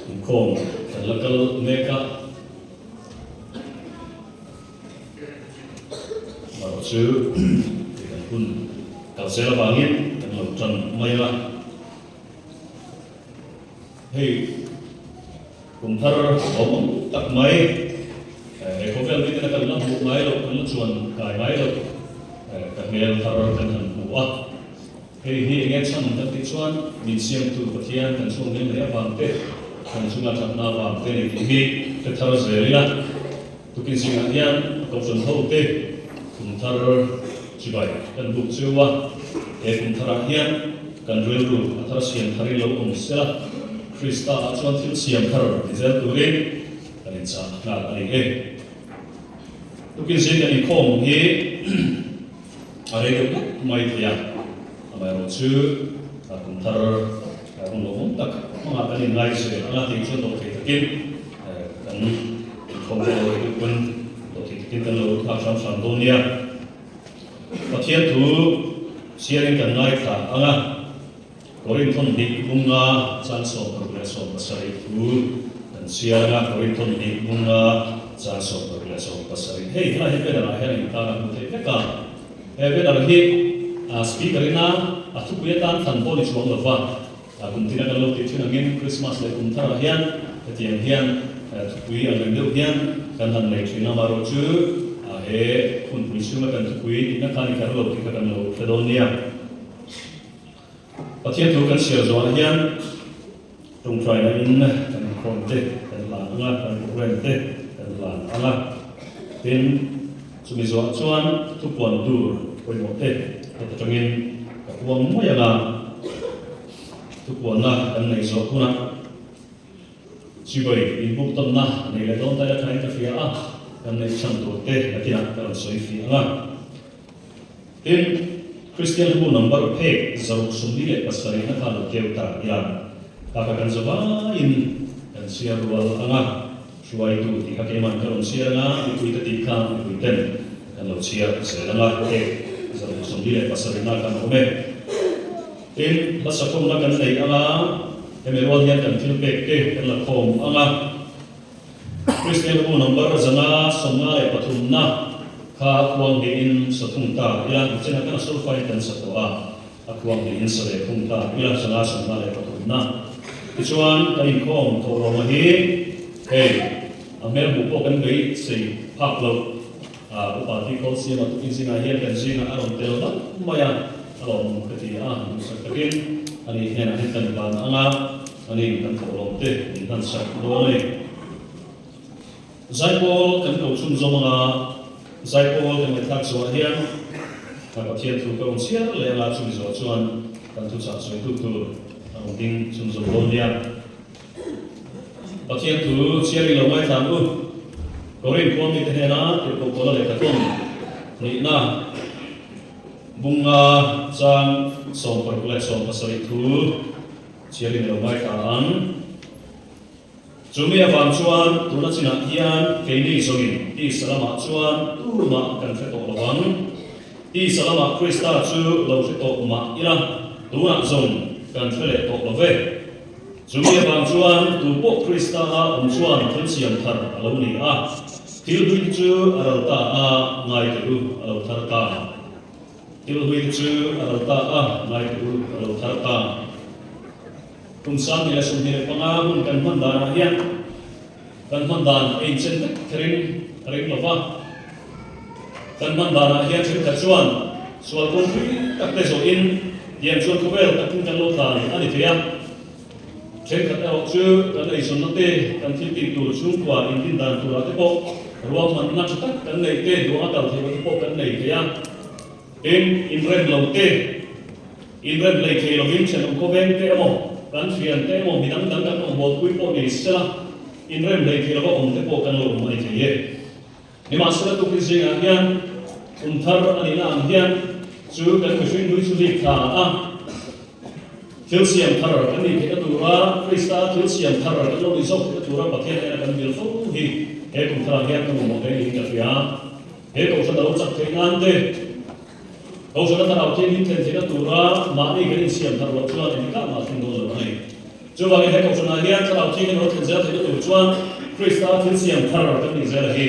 Inkhawm kan la kal mek a, erawh chu kan hun kal zel avangin kan lo tan mai a. Hei kum thar awm awm tak mai, he khawvel mite na kan la hmuh ngai loh, kan la chuan kai ngai loh ka hmel thar kan han hmu a. Hei hi enge chhan kan tih chuan min siamtu Pathian kan chhung hlim leh avang te, kan chunga thatna avang te ni tih hi hre thar zel ila. Tukin zingah hian a kohhran ho te kum thar chibai kan buk cheu a, he kum tharah hian kan rilru a thar siam tharin lo awm sela, Krista ah chuan thil siam thar ti zel turin kan inchah nghal a ni e. Tukin zing kan inkhawm hi a rei deuh hlek mai thei a, amaherawhchu kum thar hun lo awm tak hmangah kan inngai zel anga tih chuan dawhthei takin kan inkhawm te lo hi pawn dawhthei takin. Tin kan lo thlak hram hram dawn nia. Pathian thu chhiarin kan ngaithla ang a, Korinthon hnih bunga chang 67 thu kan chhiar ang a, Korinthon hnih bunga chang 67. Hei helai hi banner ah hian intan a hmu theih vek a, he banner hi speaker ina a thupui atan thlan pawh ni chuang lova, Kum tina kan lo tih thin angin Krismas leh kum tharah hian hetiang hian thupui ang reng deuh hian kan han nei thin a, amaherawh chu he hunpui chhunga kan thupui tihna kha ni kher lo tih kha kan lo hre dawn nia. Pathian thu kan chhiar zawhah hian tawngtaina in kan inkhawm te kan lan ang a, kan program te kan lan ang a, tin chumi zawhah chuan thupuan tur pawimawh te heta tangin ka puang mai ang a. Thupuanna kan nei zawh hunah chibai inbuk tawnna nei leh dawn ta ila thain ka hria a, kan neih chhan tur te nakinah ka rawn sawi fih ang a. Tin, Kristian hlabu number phek 147 na kha lo keu ta ila, kha kha kan zavaiin kan chhiar rual ang a, hruaitu tih kha keiman ka rawn chhiar ang a, mipui te tih kha mipui ten kan lo chhiar zel ang a, phek 147 na kan awm e. Tin, hla sakhawmna kan nei ang a, hemi rual hian kan thil pek te kan la khawm ang a. Kristian bu number 153 na kha khuang hnihin sa thung ta ila, nichinah khan a sulfain kan sa tawh a, a khuang hnihin sa ve thung ta ila, 153 na. Tichuan, kan inkhawm thawh lawma hi hei a hmel hmuh pawh kan beisei phak loh. Upa tih khawl siama tukin zingah hian kan zingah a rawn tel vat mai a, a lawmawm ka ti a, duhsak takin ani hnenah hian kan ban ang a, ani kan thawhlawm te min hlan sak dawn a ni. Zaipawl kan ko chhunzawm ang a, Zaipawl kan ngaihthlak zawhah hian ka Pathian thu ka rawn chhiar leh ang a, chumi zawh chuan kan thuchah sawitu tur a rawn ding chhunzawm dawn nia. Pathian thu chhiar i lo ngaithla ang u. Korin khua mite hnena tirhkoh Paula lehkha tawng hnihna bunga chang 60 leh 70 thu chhiar in lo ngaithla ang. Chumi avang chuan tuna chinah hian keini zawngin tisa lamah chuan tumah kan hre tawh lo ang. Tisa lamah Krista chu lo hre tawh mah ila tunah zawng kan hre leh tawh lo ve. Chumi avang chuan tu pawh Krista a awm chuan thil siam thar a lo ni a, thil hlui te chu a ral ta a, ngai teh u, a lo thar ta. Thil hlui te chu a ral ta a, ngai teh u, a lo thar ta. Kum 2025 hun kan hman danah hian kan hman dan a inchen vek kherin a ring lo va. Kan hman danah hian thenkhat chuan sual kawngpui tak te zawhin tiang chuan khawvel takin kan lo tlan a ni thei a. Thenkhat erawh chu kan eizawnna te, kan thil tih tur chhungkua inrin dan turah te pawh ruahmanna tha tak kan neih te, duang a kal theih loh te pawh kan nei thei a. Tin, inrem lo te, inrem hlei thei lovin thenawm khawveng te emaw, kan thian te emaw, mi dang dang kan awmbawl pui pawh ni sela, inrem hlei thei lova awm te pawh kan lo awm a ni thei e. Nimahsela tukin zingah hian kum thar a nihna ang hian chu kan mihring hlui chu lik thla a, thil siam thar kan nih theihna tura Krista thil siam thar kan lo nih zawk theihna tura Pathian hnena kan dil fo hi he kum tharah hian ka mamawh hle niin ka hria. He kohhran a lo chak theih nan te, kohhran a thlarau thianghlim thlen theihna tura mahni kan insiam thar loh chuan engtikah mah thleng dawn lo a ni. Chuvangin he kohhranah hian thlarau thianghlim lo thlen zel theihna tur chuan Krista thil siam thar kan nih zela hi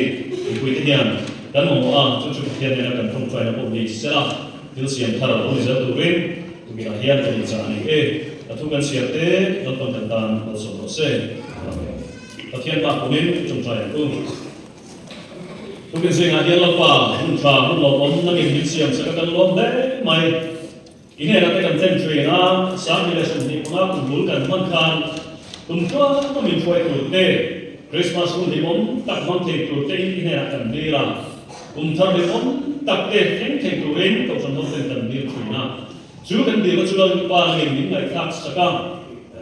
mipuite hian kan mamawh a, chu chu Pathian nena kan tawngtaina pawh ni sela thil siam thar lo ni zel turin tukinah hian kan inchah a ni e. A thu kan chhiar te Lalpan kan tan malsawm rawh se. Amen. Pathian bak awmin tawngtai ang u. Tukin zingah hian Lalpa hun tha hun lawmawm nangin min siam sak a kan lawm hle mai. I hnenah te kan thlen thin a, 2025 kum bul kan hman khan tum tluang a min hruai tur te, Christmas hun hlimawm tak hmang thei tur te in i hnenah kan dil a, kum thar hlimawm tak te thleng thei turin Kohhran hoten kan dil thin a, chu kan dilna chu Lalpa nangin min ngaihthlak sak a,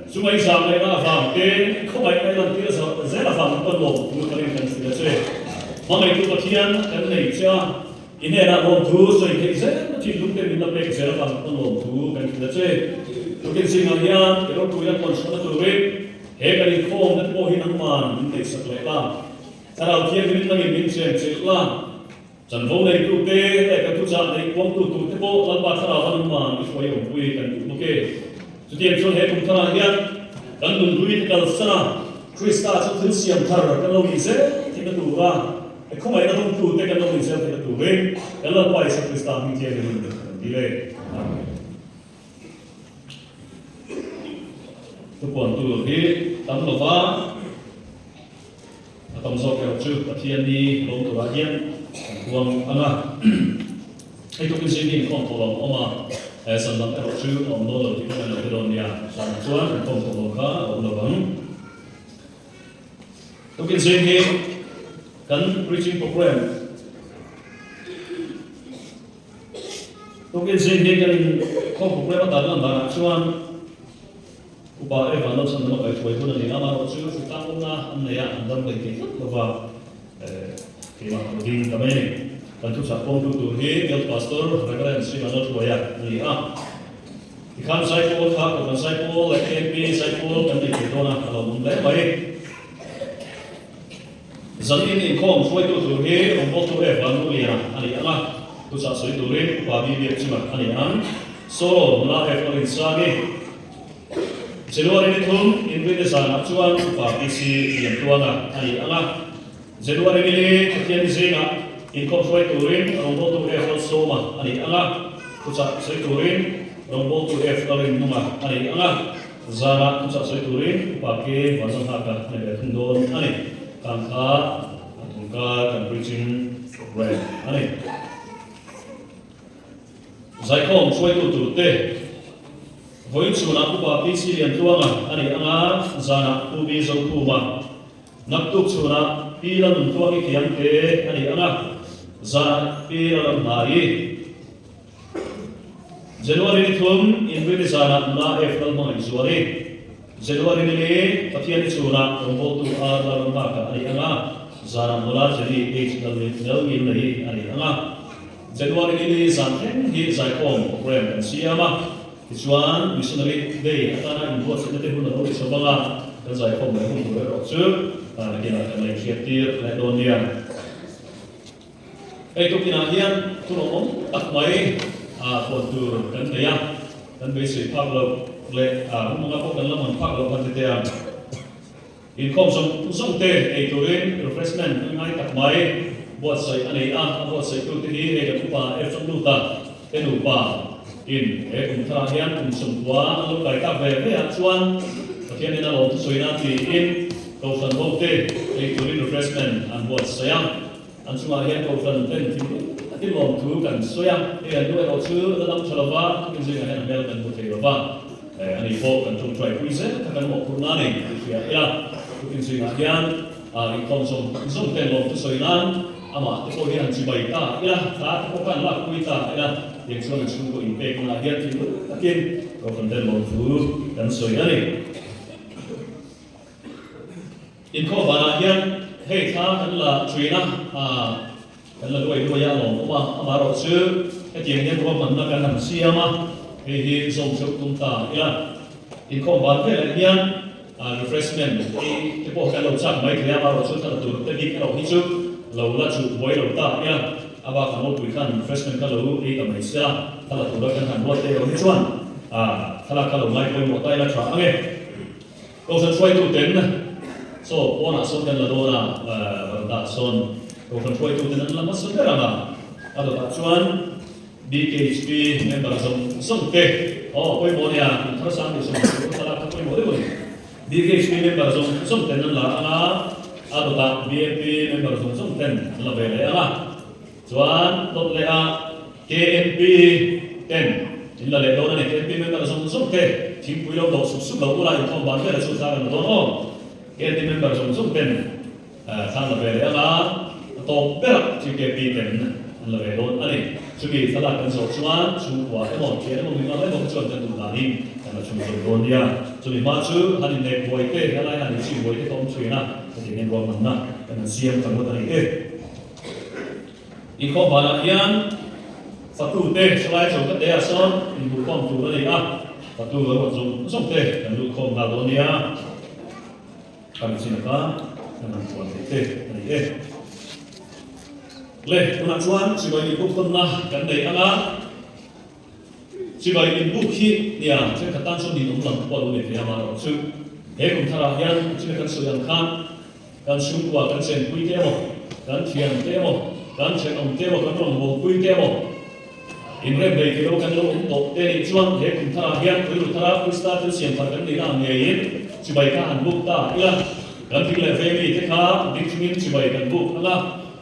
chunga i zah ngaihna avang te, khawngaihna i lantir zel avang pawn lawm thu tharin kan hrilh a che. Hmangaihtu Pathian kan nei che a. I hnenah lawmthu sawi theih zel na thinlung te min la pek zel avang pawn lawmthu kan hrilh a che. Tukin zingah hian i ropuina pawn chhuahna turin he kan inkhawmna te pawh hi nangman min neihsak leh la. Thlarau Thianghlim nangin min chenchilh la. Chanvo neitute leh kan thuchah neih kuangtu turte pawh Lalpa Thlarau Hanuman i hruai awmpui kan duh bawk e. Chutiang chuan he kum tharah hian kan nunhlui te kalsan a, Krista chu thil siam thar kan lo nih zel theihna tura khawngaihna dawngtute kan lo nih zel theihna turin kan Lalpa Isua Krista hming thianghlimin kan dil e. Amen. Thupuan tur hi tam lova. A tam zawk erawh chu Pathian ni lawm turah hian kan puang ang a. Hei tukin zing hi inkhawm tawh lo a awm a, he zan lam erawh chu a awm dawn lo tih pawh kan lo hre dawn nia. Zanah chuan inkhawm tawh lo kha a awm lo vang. Tukin zing hi kan preaching program Tukin zing hi kan inkhawm program a tan lamah chuan Upa Eva lo chhan lama kaihhruai hun a ni a, amaherawhchu hritlang awmna an nei a, an dam lei thei tlat lova, keimah ka lo ding ta mai a ni. Kan thuchah pawmtu tur hi Bial Pastor Reverend Sri Manoj Huaia a ni a. Tikhan Zaipawl kha Kohhran Zaipawl leh KMP Zaipawl kan nei thei dawn a, a lo awm hle mai. Zanin inkhawm hruaitu tur hi rawngbawltu Eva Nuliana a ni ang a, thuchah sawi turin Upa Bi Biak chungah a ni ang. Solo nula Eva Rinsangi. January ni thum Inrinni zanah chuan Upa PC Liantuanga a ni ang a, January ni li Pathianni zingah inkhawm hruai turin rawngbawltu Eva Sawma a ni ang a, thuchah sawi turin rawngbawltu Eva Rinnunga a ni ang a. Zara thuchah sawi turin upa ke Vanzanghaka a ni ve thung dawn a ni. Khang kha a tungkar kan preaching program a ni. Zaikhawm hruaitu turte vawiin chhunah upa PC Liantluanga a ni ang a, zanah Pu B Zokhuma, naktuk chhunah Pi Lalnuntluangi Khiangte a ni ang a, zanah Pi Lalamhnai. January ni thum Inrinni zanah nula F Lalhmangaih Zuali, January ni li Pathianni chhunah rawngbawltu R Lalramnghaka a ni ang a, zanah nula Jenny H Lalngilnei a ni ang a. January ni li zan thleng hi zaikhawm program kan siam a, tichuan Missionary Day atana inbuatsaihna te hun a lo ni chho vang a, kan zaikhawm leh hun tur erawh chu nakinah kan la inhriattir leh dawn nia. Hei tukinah hian thunawmawm tak mai puan tur kan nei a, kan beisei phak loh leh hmunga pawh kan la man phak loh khan tete a, inkhawm zawng zawng te ei turin refreshment an ngai tak mai buatsaih a nei a, a buatsaih tute hi hei kan upa Efraim Luta te nupa in he kum tharah hian kum 90 an lo kai tak ve ve ah chuan Pathianin a lawm thusawi nan tiin Kohhran hote ei turin refreshment an buatsaih a. An chungah hian Kohhran ten thinlung takin lawmthu kan sawi a, hei an nu erawh chu la dam tha lova, tukin zingah hian a hmel kan hmu thei lova, ani pawh kan tawngtai pui zel kha kan mawhphurhna a ni tih hria ila, tukin zingah hian inkhawm zawng zawng ten lawmthu sawi nan amah te pawh hi han chibai ta ila, thla te pawh khan lakpui ta ila, tiang chuan an chhungkaw inpeknaah hian thinlung takin Kohhran ten lawmthu kan sawi a ni. Inkhawm vanah hian hei thla kan la ṭhin a, kan la luai luai a, a lawmawm a, amaherawhchu hetiang hian ruahmanna kan han siam a, hei hi zawm theuh tum ta ila. Inkhawm van velah hian refreshment ei te pawh kan lo chak mai thei a, amaherawhchu thla la tur te bik erawh hi chu lo la chuh buai lo ta ila, a bakah ropui khan refreshment kha lo ei ta mai se a, thla la tura kan han ruat te erawh hi chuan thlalak kha lo ngai pawimawh ta ila ṭha ang e. Kohhran hruaitu ten chaw pawnah sawn kan la dawn a, Vardah sawn Kohhran hruaitu ten an la hmasa ber ang a, a dawtah chuan BKHP member zawng zawng te, aw pawimawh nia, kum thar sang tih sawn chu thlalak kha pawimawh deuh a ni. BKHP member zawng zawng ten an la ang a, a dawtah BMP member zawng zawng ten an la ve leh ang a. Chuan dawt leh a KNP ten in la leh dawn a ni. KNP member zawng zawng te thingpui lo dawh sup sup lo ula inkhawm ban vel a chu thla kan la dawn aw. KNP member zawng zawng ten thla an la ve leh ang a, a tawp berah GKP ten an la ve dawn a ni. Chumi thlalak kan zawh chuan chhungkua emaw thian emaw mimal emaw kha chuan kan duh danin kan la chhung zawk dawn nia. Chumi hma chu han innek buai te, helai han inchim buai te ka awm thin a, hetiang hian ruahmanna kan han siam ta ngawt a ni e. Inkhawm banah hian fatute thalai chaw ka te ah sawn inhmuhkhawm tur a ni a, fatu a ruat zawng zawng te kan lut khawm nghal dawn nia. Kan chin ata kan han puan theih te a ni e. Le, tunah chuan chibai inbuk tawnna kan nei ang a. Chibai inbuk hi nia thenkhat tan chuan ninawm lam pawh a lo nei thei a, amaherawhchu he kum tharah hian chumi kan sawi ang khan kan chhungkua kan chenpui te emaw, kan thian te emaw, kan thenawm te emaw, kan rawngbawlpui te emaw, inrem nei thei lo kan lo awm tawh te nih chuan he kum tharah hian rilru thara Krista thil siam thar kan nihna ang ngeiin chibai kha han buk ta ila, kan thing leh veng mite kha ding chungin chibai kan buk ang a.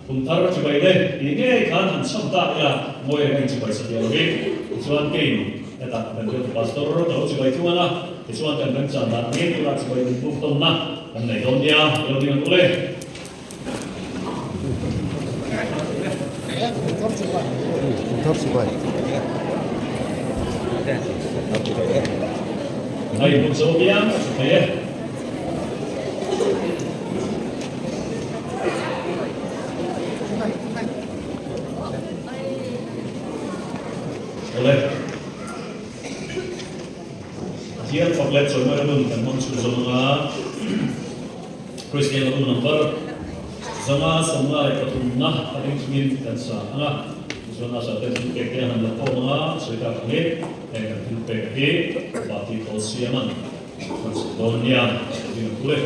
Kum thar chibai le tih ngei khan han chham ta ila ngawi reng a inchibai sa dial lovin. Tichuan keiin hetah kan bialtu pastor ka lo chibai thung ang a, tichuan kan remchan dan angin tunah chibai inbuk tawnna kan nei dawn nia, i lo ding ang u le. A inbuk zo piang a tha thei e. Awle. Pathian fak leh chawimawina hun kan hmang chhun zawm anga Kristian lam number 553na a ding chungin kan sa anga tichuan a sa ten thil pek te a han la khawm anga sawi tak angin heng kan thil pek hi Vati Khawl Siaman kan sawi dawn nia a ding ang ule.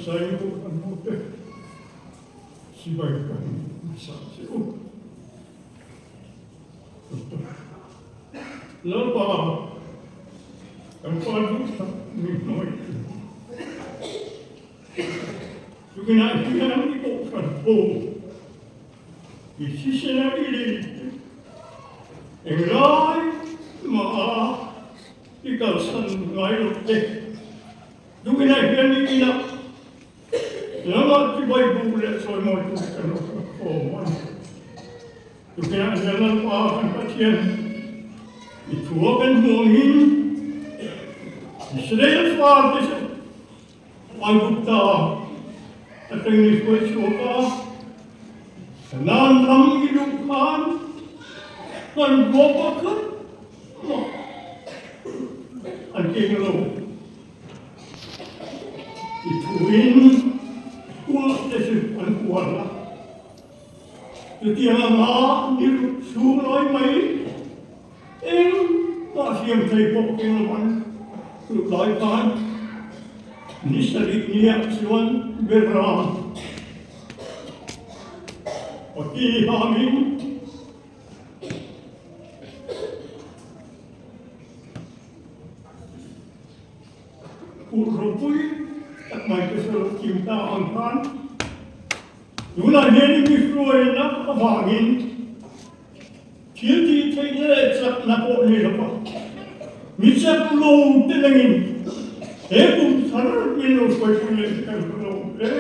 Zain Kohhran hote sipai kan hmasa che u. Lalpa kan pa duh tak min hmangaih tu. Tukinah hian i Kohhran ho i thisena i lei te englai mah a i kalsan ngai lo te. Tukinah hian i inah lamah chibai buk leh chawimawi tur kan lo khawm a ni. Tukinah hian Lalpa kan Pathian i thua kan hmuh angin Israel fate chu Aigupta atangin i hruai chhuak a, Kanaan ram i luh khan hmanrua pakhat mah an keng lo. I thuin kuah te chu an kual a. Chutiang anga ni ruk chhung lai mai engmah hriam thei pawh keng lo an lut lai khan ni sarih niah chuan Beram paki hamin Kulh ropui tak mai te chu lo kim ta ang khan Tunah hian i mihruaina avangin thil tih theihna leh chakna pawh nei lo va, mi chak lo te nangin he kum thar min lo hruaipui leh hi kan hmu lo hle.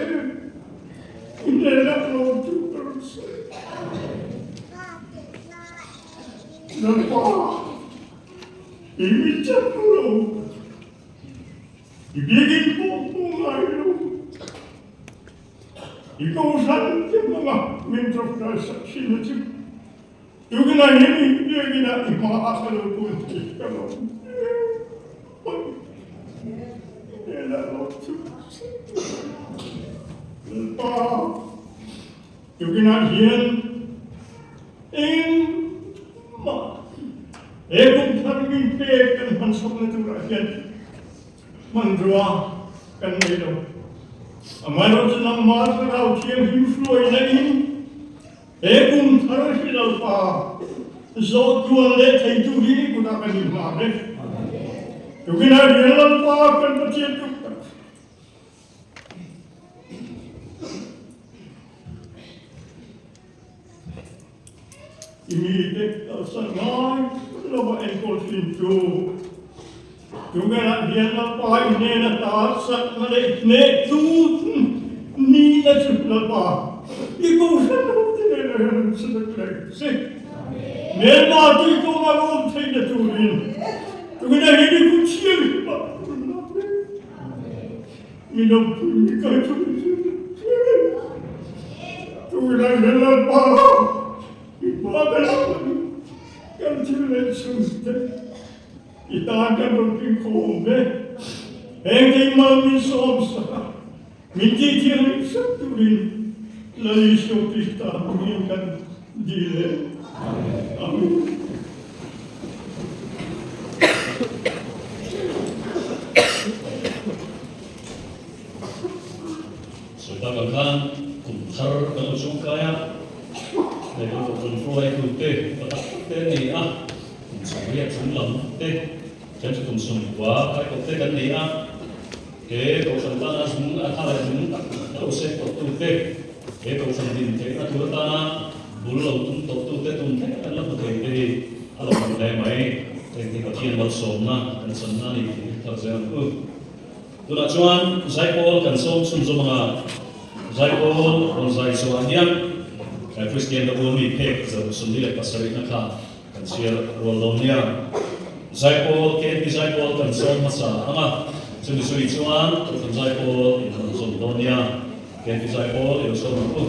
I hnenah lo chu ka rawn sawi. Lalpa, i mi chak lo. I biakinn pawh hmu ngai lo. I kohhran te hmanga min tawngtai sak thin a chu tunah hian i biakinah i hmaah ka lo kun thei ka lo hnenah lo chu Lalpa tukinah hian engmah he kum thar min pek kan hman sawkna turah hian Hmanrua kan nei lo. Amaherawhchu nangmah Thlarau Thianghlim hruaina in he kum thar hi Lalpa zawhtuan leh theitu hi i kutah kan inhlan e. Tukinah hian Lalpa kan Pathian tuk tak I mite kalsan ngai lova enkawl thin chu tungelah hian Lalpa i hnen ata sakna leh hnehtu nihna chu Lalpa i kohhran hote nena hian an sadak reng che. Hmelma chu i kawngah a awm theihna turin tungelah hian i kut thianghlim ah rawn lak reng. Min awmpui mi kai chu min zir Tunah hian Lalpa i hma ka lo ni, kan thil leh chhun te i tan kan rawn pingkhawm ve. Heng keimah min sawm sak a, min tihthianghlim sak turin Lal Isua Krista hmingin kan dil e. Amen. Sawi tak ang khan kum thar kan lo chhungkai a, hei kan kohhran hruaitute pa tak tak te an ni a, kum 80 chung lam te, then chu kum 90 kai tawh te kan ni a, he kohhran tana zung a tha leh zung tak tak lo sek tawhtute, he kohhran din theihna tur atana bul lo tum tawhtute tum thleng kan la hmu thei te hi a lo awm hle mai. Heng hi Pathian malsawmna kan channa a ni tih hi thar zel ang u. Tunah chuan Zaipawl kan sawm chhunzawm anga Zaipawl rawn zai chhuah hian Kristian te u mi phek zo 27 na kha kan chhiar rual dawn nia. Zaipawl KNP Zaipawl kan sawm hmasa anga chumi zui chuan Kohhran Zaipawl in rawn zawm dawn nia. KNP Zaipawl i lo sawm ang u.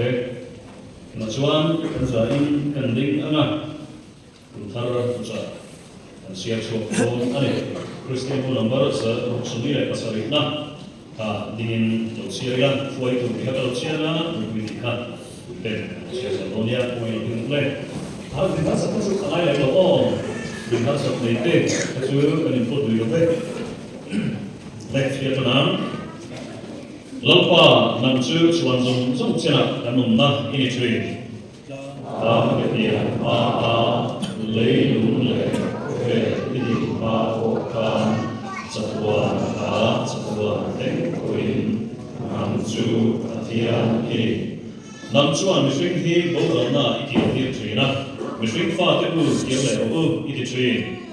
Le, tunah chuan kan zain kan ding ang a, kum thar thuchah kan siam chhuak dawn a ni. Kristian bu number 177 na kha dingin lo chhiar ila, hruaitu tih kha ka lo chhiar a, mipui tih kha puiten an lo chhiar zel dawn nia, kawngin lo ding le. Har min harsat kha chu a ngai lem lo aw, min harsat nei te kha chu kan input lui lo vek. Le, chhiar tan ang. Lalpa, nang chu chhuan zawng zawng chenah kan awmna i ni thin. Tlang ka pian hma a leilung leh khawvel i nih hma pawh khan chatuan kha chatuan thleng pawhin nang chu Pathian i ni. Nang chuan mihring hi boralna i kirtir thin a, mihring fate u kir leh rawh u i ti thin.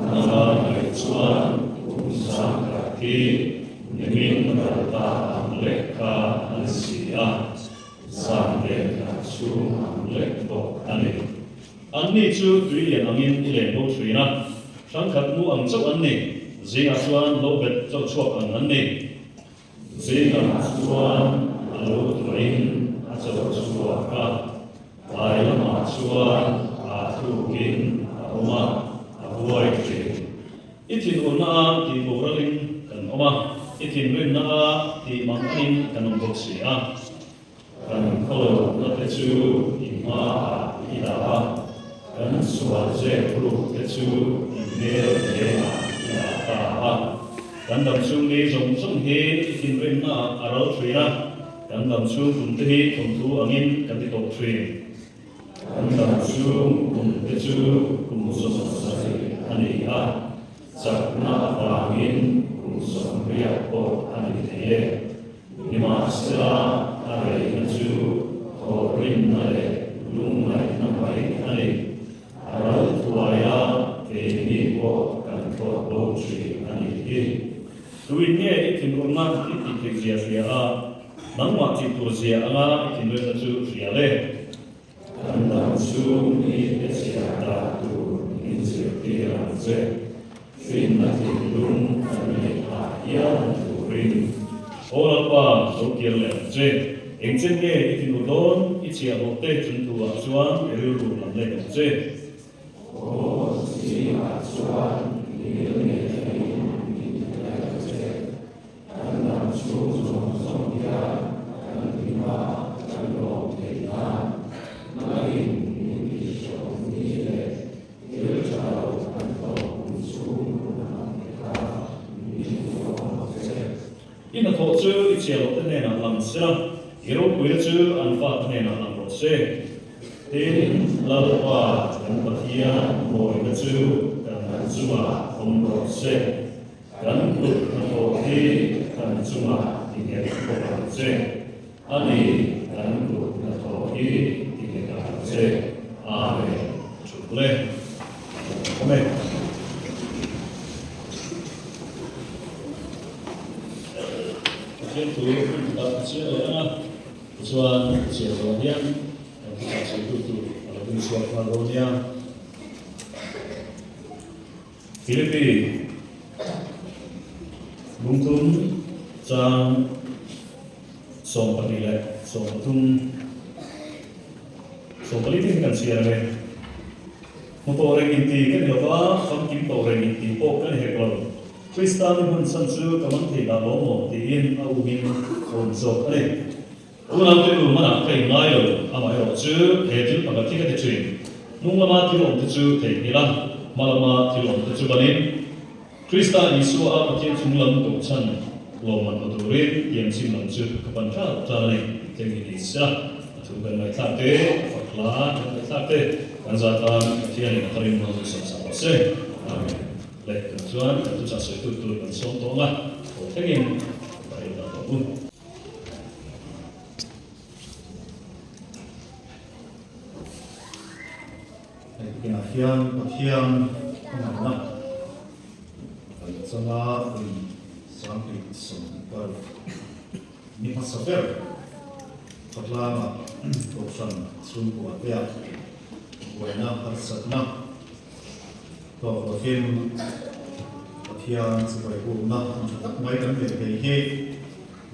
Nanga ngaih chuan kum sang khat hi nimin kal ta ang lek kha a ni si a, zan leh khat chhung ang lek bawk a ni. Anni chu tui lian angin i len bo thin a, hrangkhat mu ang chauh an ni, zingah chuan lo bet chauh chhuak ang an ni. Zingah chuan a lo tuahin a cho chhuak a, tlai lamah chuan a thukin a awm a, a buai thin. I thinurna a tih boralin kan awm a, i thinrimna a tih manganin kan awm bawk si a. Kan khawlohna te chu i hmaah i dah a, kan sual zep ruk te chu i hmel vengah i dah ta a. Kan damchhung ni zawng zawng hi i thinrimnaah a ral thin a, kan damchhung kum te hi thawnthu angin kan ti tawh thin. Kan damchhung kum te chu kum 70 a ni a, chakna avangin kum 80 pawh a ni thei e. Nimahsela, a reihna chu thawhrimna leh lungngaihna mai a ni. A ral thuaia keini pawh kan thlawt bo thin a nih hi. Tuin nge i thinurna i tih theih zia hria a, nangmah tih tur zia anga i thinrimna chu hria le? Kan dam chhung i te chhiar dan tur min zirtir ang che. Finna thinlung kan neih phah hial na turin. Aw Lalpa, lo kir leh ang che. Eng chen nge i thinur dawn? I chhiahhlawh te chung thu ah chuan i rilru lam let ang che. Aw, zingah chuan i rilnei theiin min ti tel che. Kan dam chhung zawng zawng hian kan hlim a, kan lawm theih nan nangin min tihhrehawm ni leh thil tha lo kan tawh kum chhung hun ang te kha min hmuh ang che. I hnathawh chu i chhiah loh te hnenah lang se la, i ropuina chu an fate hnenah lang rawh se. Tin, Lalpa kan Pathian mawina chu kan chungah awm rawh se. Kan kut hnathawh hi kan chungah ti nghet bawk ang che. A ni, kan kut hnathawh hi ti nghet ang che. Amen. Thut le. Amen. Pathian thu hun khatah ka chhiar leh ang a, tichuan ka chhiar zawh hian kan thuchah sawitu tur a lo ding chhuak nghal dawn nia. Philippi lungthum chang 12 leh 13, 14 te hi kan chhiar ang e. Hmu tawh reng inti ka ni lova, famkim tawh reng inti pawh ka ni hek lo. Krista ni hman chhan chu ka man thei dah lo maw tiin a umin a um zawk a ni. Unaute u hmanah ka inngai lo, amaherawh chu he thil pakhat hi ka ti thin. Hnung lama thil awmte chu theihnghilh a, hma lama thil awmte chu banin Krista Isua a Pathian chung lam koh chhan lawmman hmu turin tiamchim lam chu ka pan ṭal ṭal a ni tih te hi ni sela, a thu kan ngaihthlak te, a fak hla kan ngaihthlak te, kan za tan Pathianin a tharin hmang sak sak rawh se. Amen. Le, tunah chuan kan thuchah sawitu tur kan sawm tawng a, thaw thlengin ka ei ta tawh u. Hetiang hian Pathian hmangaihna kan changa kum 2026 ni hmasa ber khawtlangah Kohhran chhungkua tea buaina harsatna tawk lovin Pathian chibai bukna an tha tak mai kan neih thei hi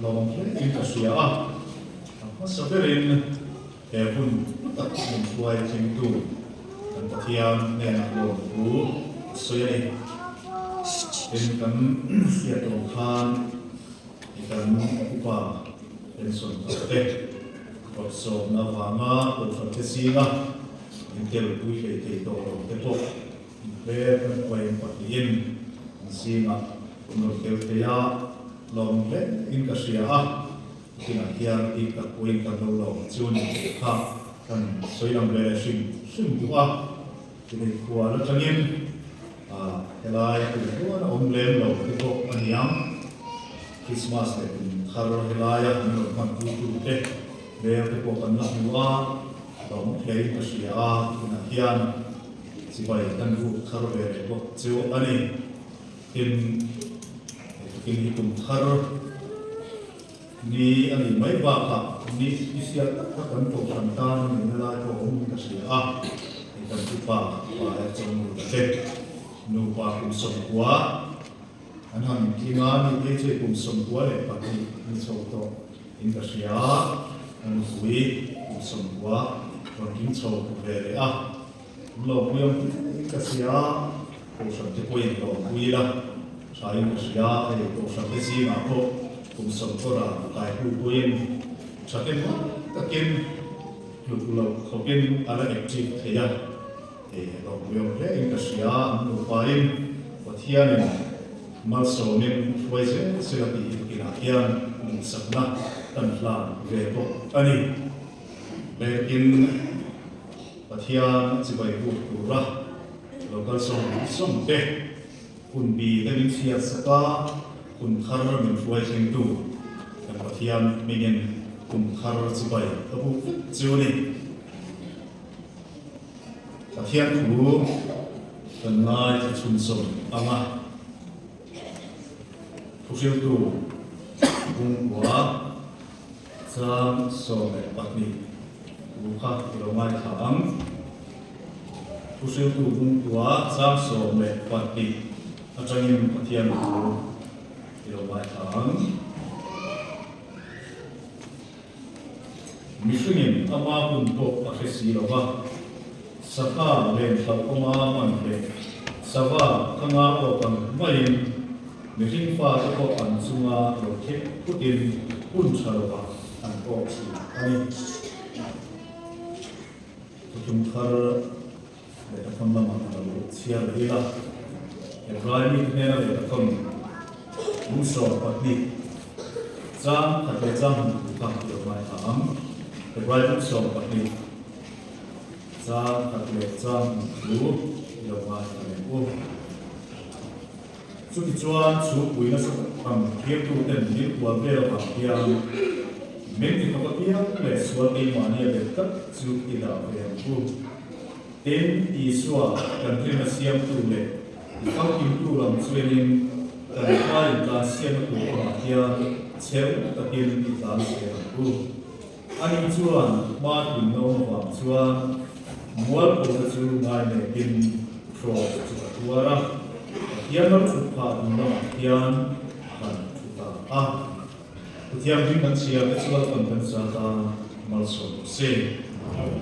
Lawm hle in ka hria a, a Hmasa berin he hun hlu tak min hruai thlengtu kan Pathian hnenah lawmthu a sawi a ni. Tin, kan hriat awm khan i kan upa pension tak te rawtsawmna avanga kohhran te zinga min telpui hlei thei tawh lo te pawh Hmel kan huain pahnihin an zingah an rawn tel thei a, lawm hle in ka hria a, kinah hian bik tak pawhin kan lo lawm chu ni tih kha kan sawi lang ve leh hrim hrim duh a, tinei khual atangin helai kum huan a awm lem lo te pawh a ni ang, Christmas leh kum thar helaia min rawn hman pui tu te hmel te pawh kan la hmu a, lawm hle in ka hria a, tunah hian. Chibai kan ruk thar ve leh bawk chu a ni. Tin, hei tukin hi kum thar ni a nih mai bakah ni special tak kha kan kohhran tan a nihna lai pawh a awm in ka hria a. Hei kan upa pa leh chawngmur te nupa kum 90 an han tling a, ni phei chu hei kum 92 ni chho tawh in ka hria a, a nupui kum 90 rawn tling chho ve leh a. Lawmpui ang in ka hria a, Kohhran te pawhin lawmpui ila tha in ka hria a, hei Kohhran te zingah pawh kum sawmkawra kai hnu pawhin tha te hma takin tluk loh khawpin a la active thei a, hei lawmpui ang hle in ka hria a, an nupain Pathianin malsawmin hruai zel sela tih hi tukinah hian duhsakna kan hlan ve bawk a ni. Lehkin. Pathian chibai buk tura lo kal sawm sawm te, hun bi te min chhiat sak a, hun thar min hruai thlengtu kan Pathian hmingin kum thar chibai ka buk vek chu a ni. Pathian thu kan ngaithla chhunzawm ang a, thuhriltu bungkua chang 12. Thu kha i lo ngaithla ang. Thuhriltu bungkua chang 12 atangin Pathian thu i lo ngaithla ang. Mihringin ama hun pawh a hre si lo va, sangha len hlauhawma man leh sava thanga awk ang maiin mihring fate pawh an chunga lo thek phutin hun tha lovah an awk thin a ni. Thuthlung thar lehkhathawn lamah ka lo chhiar leh ila, Hebrai mite hnena lehkhathawn bung 12 chang khat leh chang hnih thu kha i lo ngaithla ang. Hebrai bung 12 chang khat leh chang hnih thu i lo ngaithla leh u. Chutichuan, chhungpui nasa tak ang thirtuten min kual vel avang hian min ti thawk apiang leh sual keimahnia bet tlat chu i dah ve ang u. Tin, Isua kan rinna siamtu leh i famkimtu lam chuanin kan hmain tlansiamna tur kawngah hian cheu takin i tlan zel ang u. Ani chuan hma hlimna awm avang chuan mualphona chu ngainekin kraws chu a tuar a, Pathian ram thut phah dun lamah hian a han thu ta a. Pathian hming kan chhiar te chu Lalpan kan za tan malsawm rawh se.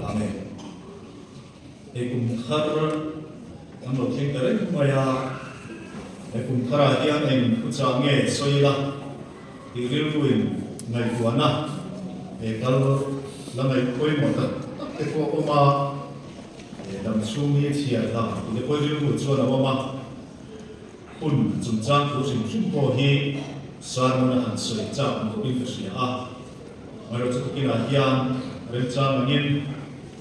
Amen. Hei kum thar kan lo thleng ta reng mai a, he kum tharah hian eng thuchah nge sawi ila tih rilruin ngaihtuahna he kal la ngaih pawimawh tak tak te pawh a awm a, he dam chhung hi chhiar dan tih te pawh rilru chuan a awm a, hun chungchang thu hrim hrim pawh hi sermon a han sawi chak ni bawkin ka hria a, amaherawhchu tukinah hian remchang angin.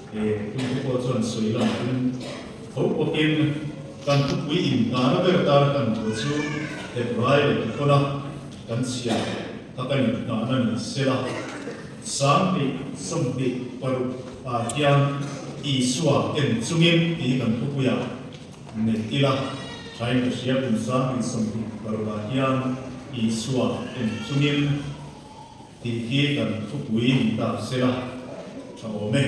He thute pawh chuan sawi lam in tho bawkin kan thupui inhngahna ber tan kan thu chu Hebrai leh Tikhawna kan chhiar kha kan inhngahna ni sela. 2026 ah hian Isua en chungin tih hi kan thupuiah neih ila thain ka hria kum 2026 ah hian Isua en chungin Tih hi kan thupui ni ta sela tha awm e.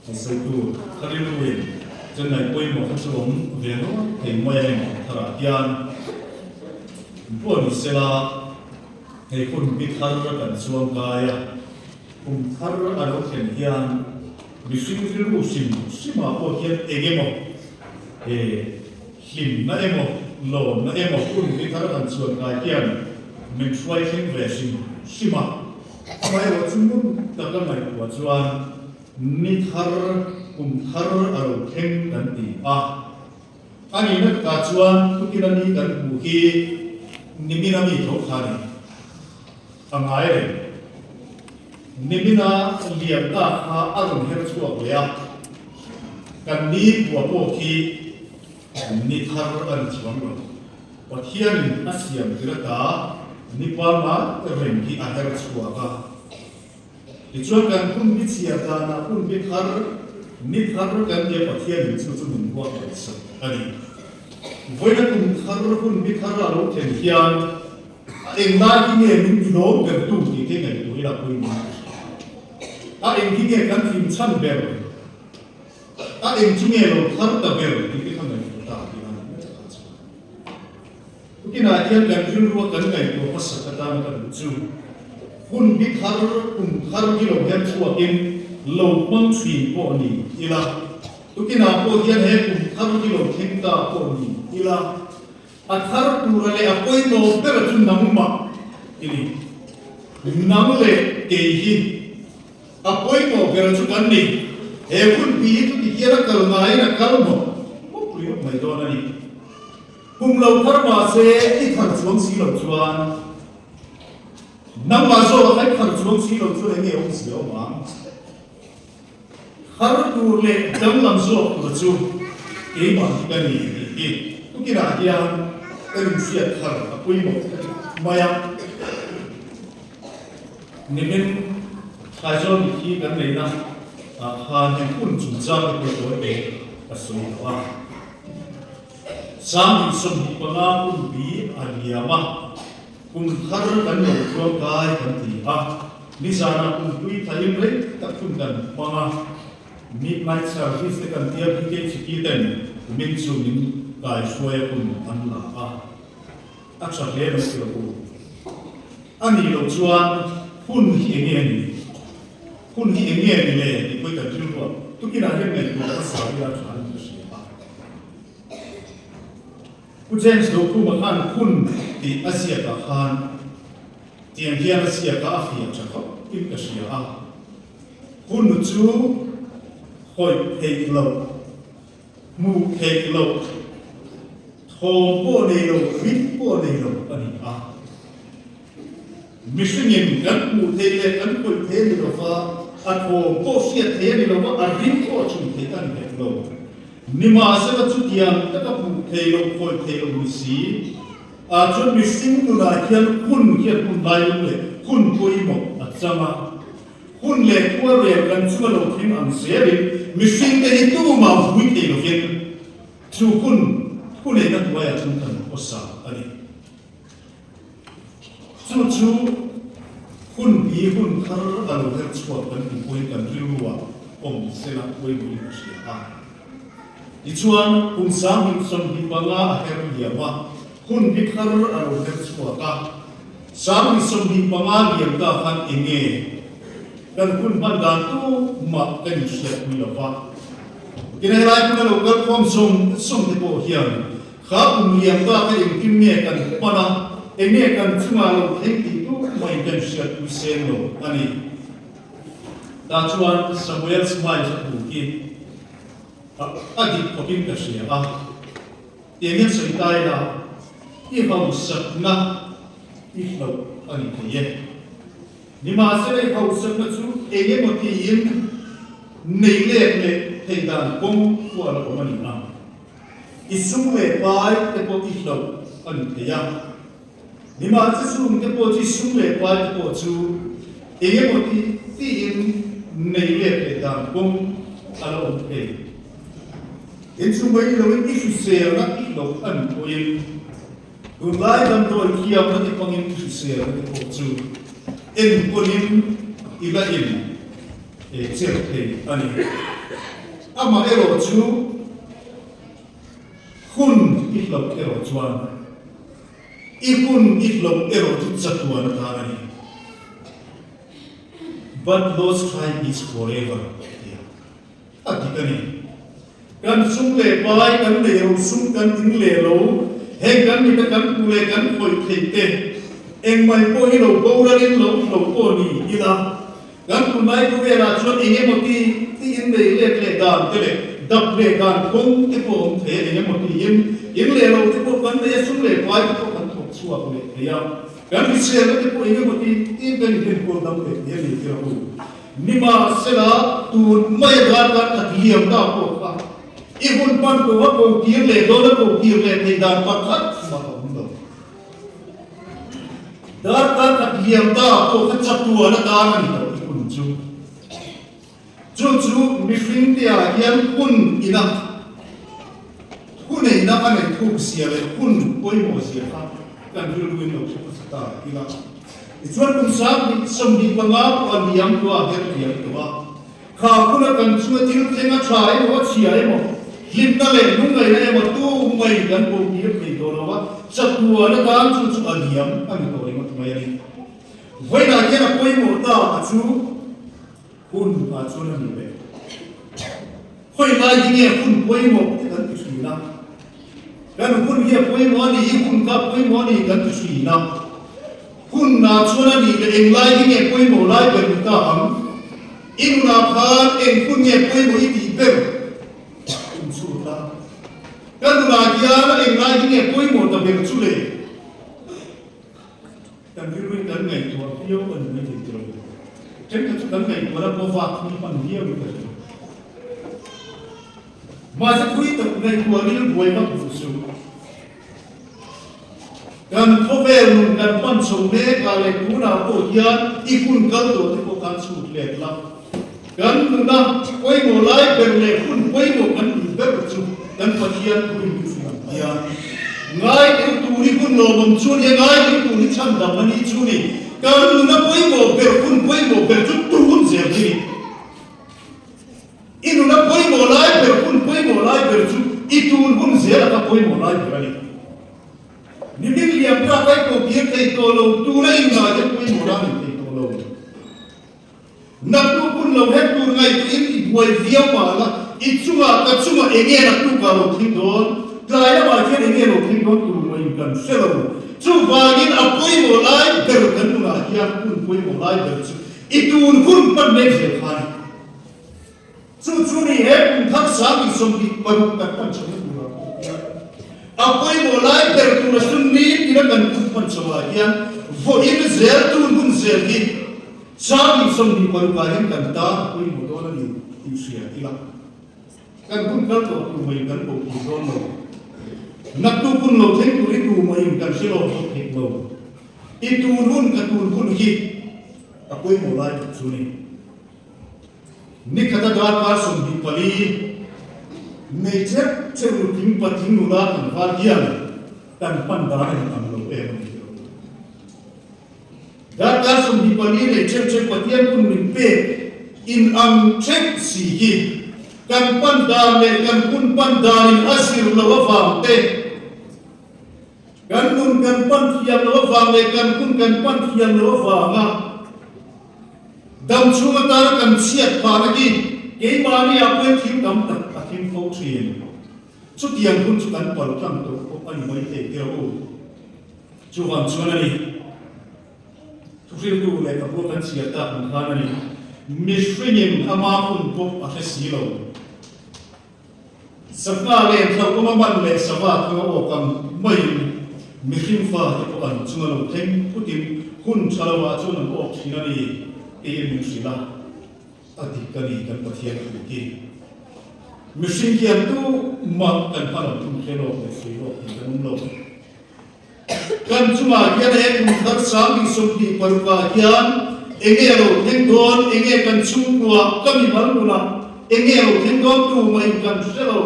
Hriseltu ka rilruin Chennai pawimawh kha chu awm ve nual thei mai a eng tharah hian pawh ni sela hei hun bi thar kan chuang kai a. Kum thar a lo thlen hian mihring rilru hrim hrimah pawh hian eng emaw he hlimna emaw lawmna emaw hun hi thar han chuan kai hian min hruai thleng ve hrim hrim a. Amaherawh chu ngun taka ngaihtuah chuan ni thar kum thar a lo thleng kan ti a. A nihna takah chuan Putin-a ni kan hmuh hi nimina mi tho kha a ni. A ngai reng. Nimina liam ta kha a rawn her chhuak leh a, kan ni kua pawh khi ni thar a ni chuang lo. Pathianin a siam tir ata ni pangngai reng hi a her chhuak a. Tichuan kan hun bi chhiar danah hun bi thar, ni thar kan nia Pathianin chu chu min huat lo sak a ni. Vawiina kum thar hun bi thar a lo thlen hian A eng lai hi nge min ti lawm ber tu tih te ngaihtuah ila pawimawh ka hria. A eng hi nge kan hlim chhan ber? A eng chu nge lo thar ta ber tih te kha ngaihtuah ta tih a ni mai takah chuan. Tukinah hian kan rilrua kan ngaihtuah hmasak atana ka duh chu hun bi thar, kum thar hi lo her chhuakin lo hmang thin pawh ni ila, tukinah pawh hian he kum thar hi lo thleng ta pawh ni ila, A thar tura leh a pawimawh bera chu nangmah i ni. Nang leh kei hi a pawimawh bera chu kan ni. He hunpi hi chuti hian a kal ngaiin a kal mawp mawp ringawt mai dawn a ni. Kum lo thar mah se i thar chuang si lo chuan nangmah zawkah kha i thar chuang si lo chuan eng nge awmzia awm ang? Har tur leh danglam zawk tur chu keimah hi ka ni tih hi tukinah hian ka inhriat thar a pawimawh khawp mai a. Nimin Aizawl mitthi kan neihna ah khan heng hun chungchang te pawh tawi te ka sawi tawh a. 2025 hun bi a liam a. Kum thar kan lo tluang kai kan ti a, nizanah kum hlui thaim rei tak hun kan hmang a, midnight service te kan tia BKHP ten min chu min kai hruai a hun an la a, a tha hle mai ti rawh u. A nih loh chuan hun hi eng nge ni? Hun hi eng nge ni le tih pawh i kan rilruah tukinah hian ngaihtuah hmasa ila tha in ka hria a. Pu James Dokhuma khan hun tih a ziakah khan tiang hian a ziak a, a fiah tha khawp in ka hria a. Hun chu hawih theih loh, hmuh theih loh, thawm pawh nei lo, rit pawh nei lo a ni a. Mihringin kan hmuh theih leh kan hawih theih a ni lo va, a thawm pawh hriat theih a ni lo va, a rit pawh chhun theih a ni hek lo. Nimahsela chutiang taka hmuh thei lo, khawih thei lo ni si ah chuan mihring nunah hian hun hian hun lailum leh hun pawimawh a chang a. Hun leh khua rel kan chunga lo thleng ang zelin mihringte hi tumah vui thei lovin chu hun thuneihna hnuaiah chuan kan khawsa a ni. Chu chu hun bi hun thar a lo her chhuak kan tih pawhin kan rilruah awm sela pawimawhin a hria a. Tichuan, kum 2025 a her liam a, hun bi thar a lo her chhuak a. 2025 liam ta khan eng nge kan hun hman dan tumah kan inhriatpui lo va. Tin, helai hmuna lo kal khawm zawng zawng te pawh hian Kha kum liam ta kha engtin nge kan hman a, eng nge kan chungah lo thleng tih tu mai kan hriat pui seng lo a ni. Tah chuan Samuel Smiles a thu khi a dik khawpin ka hria a, tiang hian sawi ta ila, i hausakna i hloh a ni thei e. Nimahsela i hausakna chu eng emaw tiin nei lek leh thei dan kawng pawh a la awm a ni ang. I sum leh pai te pawh i hloh a ni thei a. Nimahse chung te pawh chu i sum leh pai te pawh chu eng emaw ti tiin nei let leh dan kawng a la awm thei. In chu mai loin i hriselna i hloh a ni pawhin tunlai damdawi thiamna te hmangin i hriselna te pawh chu enkawlin i la in cher thei a ni. Amaherawh chu hun i hloh erawh chuan i hun i hloh erawh chu chatuan atan a ni. But lost time is forever a ti a. A dik a ni. Kan sum leh pai kan nei ro sum kan in leh lo, heng kan mit a kan hmu leh kan khawih theih te, engmai pawh hi lo boral in lo hlo pawh ni ila, kan tunlai khawvelah chuan eng emaw ti ti in nei let leh dan te leh dap leh dan kawng te pawh awm thei a, eng emaw tiin in leh lo te pawh kan nei a, sum leh pai te pawh kan thawk chhuak leh thei a, kan hriselna te pawh eng emaw ti tiin kan inenkawl dam leh thei a ni tir a u. Nimahsela, tun mai a dar kan khat liam ta pawh kha i hun hman ko a ko kir leh dawn a ko kir leh thei dan pakhat mah a awm lo. Dar kan khat liam ta pawh kha chatuan atan a ni tawh i hun chu. Chu chu mihring te ah hian hun ina thuneihna a neih thuk zia leh hun pawimawh zia kha kan rilru in lo hre hmasa ta ila. Tichuan kum 25 pawh a liam tawh a, her liam tawh a. Kha huna kan chunga thil thleng a tha emaw a chhia emaw, hlimna leh lungngaihna emaw tu mai kan bo tir thei tawh lo a, chatuan atan chu chu a liam a ni tawh ringawt mai a ni. Vawiinah hian a pawimawh ta a chu hun ah chuan a ni leh. Khawi lai hi nge hun pawimawh te kan ti thin a? Kan hun hi a pawimawh a ni hi, hun kha a pawimawh a ni kan ti thin a. Hun ah chuan a nih leh eng lai hi nge pawimawh lai ber ni ta ang? I nunah khan eng hun nge pawimawh i tih ber? In chhut a. Ka nunah hian eng lai hi nge pawimawh ta ber chu le? Kan rilruin kan ngaihtuah viau a ni mai thei ti lo. Thenkhat chu kan ngaihtuahna pawh vak hi hman viau in ka hria. Mahse thui tak ngaihtuah ril buai vak duh suh. Kan khawvel nun kan hman chho mek a leh tunah pawh hian i hun kal tawh te pawh khan chhut let la. Kan nuna pawimawh lai ber leh hun pawimawh kan tih ber chu kan Pathian thuin min hrilh ang hian ngai deuh tur hi hun lawmawm chu a ni a, ngai deuh tur hi chhandam a nih chu ni. Kan nuna pawimawh ber, hun pawimawh ber chu tun zel hi ni. I nuna pawimawh lai ber, hun pawimawh lai ber chu i tun hun zel a kha pawimawh lai ber a ni. Nimin liam ta kai pawh kir thei tawh lo, tuna i nunah hian pawimawh lai nei thei tawh lo. Naktuk hun lo hek tur ngaihtuahin i buai viau mah la, i chungah ka chungah eng nge naktukah lo thleng dawn, tlai lamah hian eng nge lo thleng dawn tur mahin kan hre lo. Chuvangin a pawimawh lai ber kan nunah hian hun pawimawh lai ber chu i tun hun hman mek zel kha a ni. Chu chu ni he kum thar 26 kan hman chho na turah pawh hian a pawimawh lai ber tura sunni tina kan hun hman chho ah hian vawiin zel tun hun zel hi 26 ah hian kan tan a pawimawh dawn a ni tih hria ila kan hun kal tawh tur mai kan koh tur dawn lo. Naktuk hun lo thleng tur hi tu mahin kan hre lawk bawk hek lo. I tun hun ka tun hun hi a pawimawh lai tak chu ni. Nikhata darkar 24 nei cheuh cheuh nutling patling nula kan var hian kan hman dan a inang lo em a ni tih a awm. Darkar 24 nei cheuh cheuh Pathian hun min pek inang theuh si hi kan pan dan leh kan hun pan danin a zir lo avang te, kan nun kan pan thiam lo avang leh kan hun kan pan thiam lo avanga, Dam chhung atana kan chhiat phahna hi keimahni ah pawhin thil tam tak a thim fo thin. Chutiang hun chu kan pal tlang tawh pawh a ni mai thei teh u. Chuvang chuan a ni, thuhriltu lehkhabu kan chhiar tak ang khan a ni, mihringin ama hun pawh a hre si lo. Sangha len hlauhawm a man leh sava thang a awk ang maiin mihring fa te pawh an chunga lo thleng phutin hun tha lo ah chuan an awk thin a ni tiin min hrilh a, a dik a ni kan Pathian thu hi. Mihring hian tumah kan hma lam thung hre lawk leh sawi lawk thei kan awm lo. Kan chungah hian he kum thar 26 ah hian enge lo thleng dawn, enge kan chhungkua, ka mimal nunah enge lo thleng dawn tu mahin kan hre lo.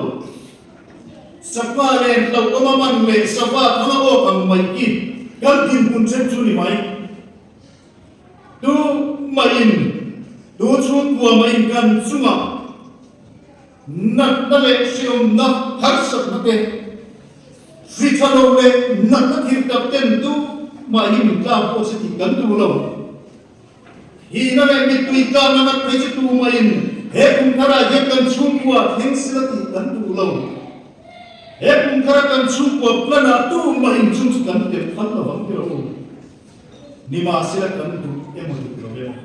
Sava len hlauhawm a man leh sava thang a awk ang mai hi kan dinhmun then chu ni mai. Tu mahin, tu chhungkua mahin kan chungah Natna leh hreawmna harsatna te, hri tha lo leh natna thil tak ten tu mah hi min tlang pawh se tih kan duh lo. Hihna leh mittui tlakna ngat phei chu tumaiin he kum tharah hian kan chhungkua thleng sila tih kan duh lo. He kum thara kan chhungkua plan ah tumahin chung chu kan tel phal lo vang tirh u. Nimahsela kan duh emaw duh lo emaw.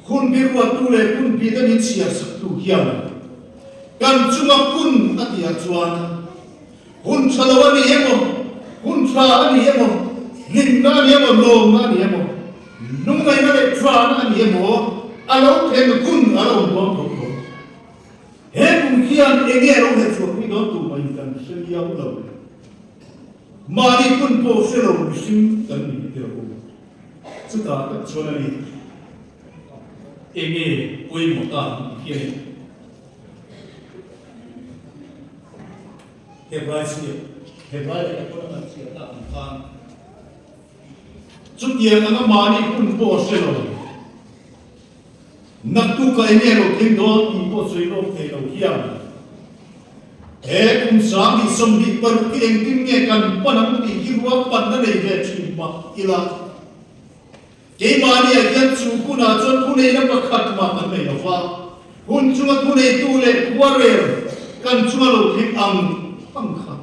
Hun bi ruattu leh hun bi te min chhiar saktu hian kan chunga hun a tihah chuan hun tha lo a ni emaw, hun tha a ni emaw, hlimna a ni emaw, lawmna a ni emaw, lungngaihna leh ṭhana a ni emaw, a lo thlen hun a lo awm dawn tho tho. He kum hian enge a lo herchhuah pui dawn tur mah in kan hre liau lo. Mahni hun pawh hre lo mihring kan ni tir a u. Chutah tak chuan a ni. Enge pawimawh ta ang tih hi a ni. Hebrai chhiat, Hebrai leh Ekona kan chhiat tak ang khan chutiang anga mahni hun pawh a hre lo. Naktuk ah enge lo thleng dawn tih pawh sawi lawk thei lo hian he kum 2026 hi engtin nge kan pan ang tih hi ruang panna nei ve thin mah ila keimahni ah hian chu hunah chuan thuneihna pakhat mah kan nei lo va, hun chunga thuneitu leh khuarel kan chunga lo thleng ang ang kha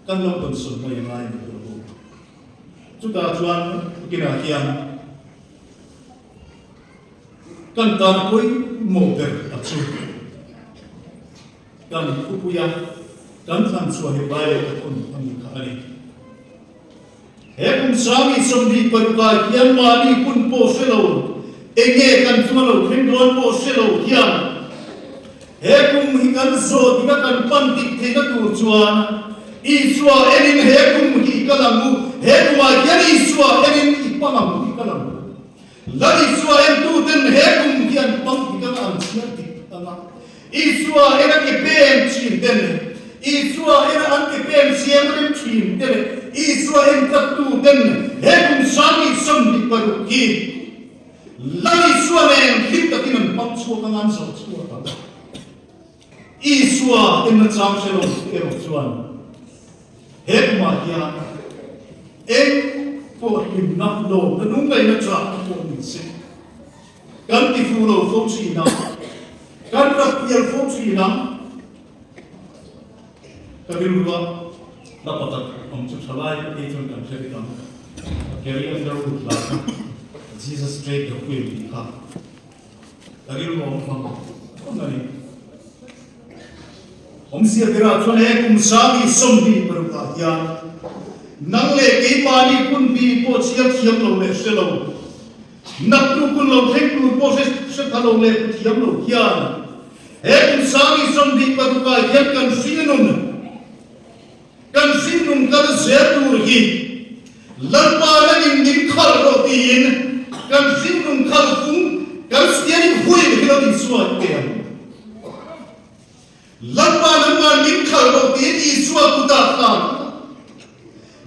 kan lo tawnsawn mai a ngai a ni tur a bu. Chutah chuan tukinah hian. Kan tan pawimawh ber a chu kan thupuia kan thlan chhuah hi Bible a thawn a nih kha a ni. He kum 2026 ah hian mahni hun pawh hre lo, enge kan chunga lo thleng dawn pawh hre lo hian he kum hi kan zawh dik a kan pan dik theihna tur chuan Isua enin he kum hi i kal ang u, he kumah hian Isua enin i pang ang u i kal ang u. Lal Isua entuten he kum hi an pang dik anga an chhiar dik anga, Isua ena ke peng thin te leh Isua ena an ke peng siam rem thin te leh Isua en tlattu ten he kum 2026 hi Lal Isua nen hlim takin an pang chhuak anga an zawh chhuak ang. Isua enna chang hre lo erawh chuan he kumah hian eng pawh hlimna lawmna lungngaihna chah pawh ni se kan ti fuh lo fo thin a, kan rak pial fo thin a. Ka rilrua hla pakhat awm chu thalai te chuan kan hre vek ang, Carrie Underwood hla kha Jesus Take the Wheel tih kha. Ka rilru awm hmang hmang a ni. Awmzia berah chuan he kum 2026 ah hian nang leh keimahni hun bi pawh chhiar thiam lo leh hre lo, naktu hun lo thleng tur pawh hre hre pha lo leh hmu thiam lo hian he kum 2026 ah hian kan hringnun Kan hringnun kal zel tur hi Lalpa rengin min khalh rawh tiin kan hringnun khalh fung kan steering wheel hi lo insuai pe ang. Lalpa nangmah min khalh rawh tiin Isua kutah khan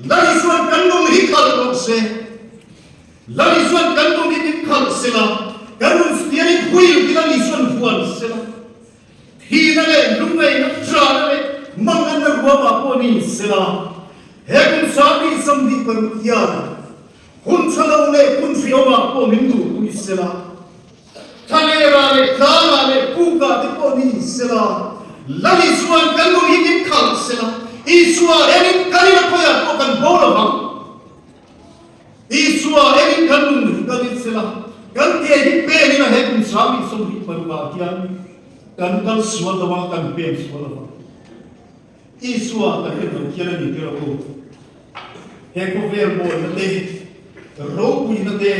Lal Isuan kan nun hi khalh rawh se. Lal Isuan kan nun hi min khalh sela, kan nun steering wheel hi Lal Isuan huan sela. Thihna leh lungngaihna, ṭahna leh manganna ruamah pawh ni sela, he kum 2026 hian hun ṭha lo leh hun hriawmah pawh min duhpui sela, thlalera leh tlangah leh pukah te pawh ni sela, Lal Isua'n kan nun hi min khalh sela, Isua enin kan ina khawiah pawh kan bo lo vang. Isua engin kan nun hi kal in sela, kan ke hi pen ina he kum 2026 ah hian kan kal sual lo a, kan pen sual lo a. Isua kan en lo hian a ni tir a u. He khawvel mawina te, ropuina te,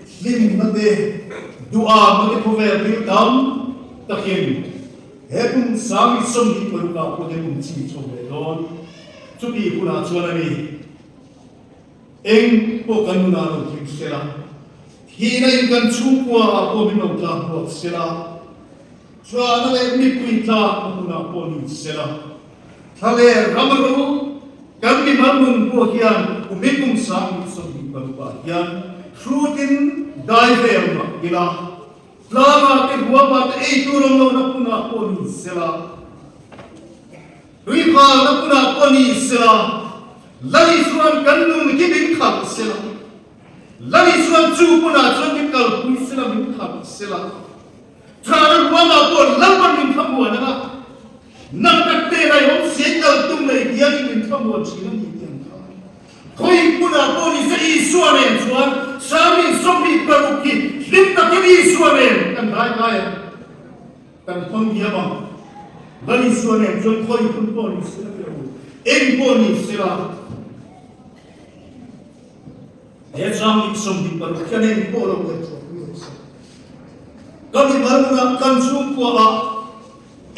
hlimna te, duham te khawvel thil tam takin he kum 2026 ah pawh hian kum chim chho ve dawn. Chutih hunah chuan a ni. Eng pawh kan nunah lo thleng sela, thihna in kan chhungkua ah pawh min lo tlak buak sela, chhuahna leh mipui tlak a hmunah pawh ni sela, thla leh ram ro kan mimal nun pawh hian kum in kum 2026 ah hian hrutin dai vel mah ila, tlangah te huamah te ei tur awm lohna hmunah pawh ni sela, Tuihalna hmunah pawh ni sela, Lal Isua'n kan nun hi min khalh sela. Lal Isuan chu hmunah chuan min kalpui sela, min khalh sela. Thana ruangah pawh Lalpan min thlamuan ang a, nang ka hnenah i awm si, kal tum leh hianin min thlamuan thin a ni tih an kha. Khawi hmunah pawh ni se Isua nen chuan Sami 26 hi hlim takin Isua nen kan dai kai ang, kan hmang diam ang. Lal Isua nen chuan khawi hmun pawh ni se la tih a u, eng pawh ni se la. He chang 26 hian eng pawh lo ngaihtuah pui rawh se. Ka mimal nunah kan chhungkuaah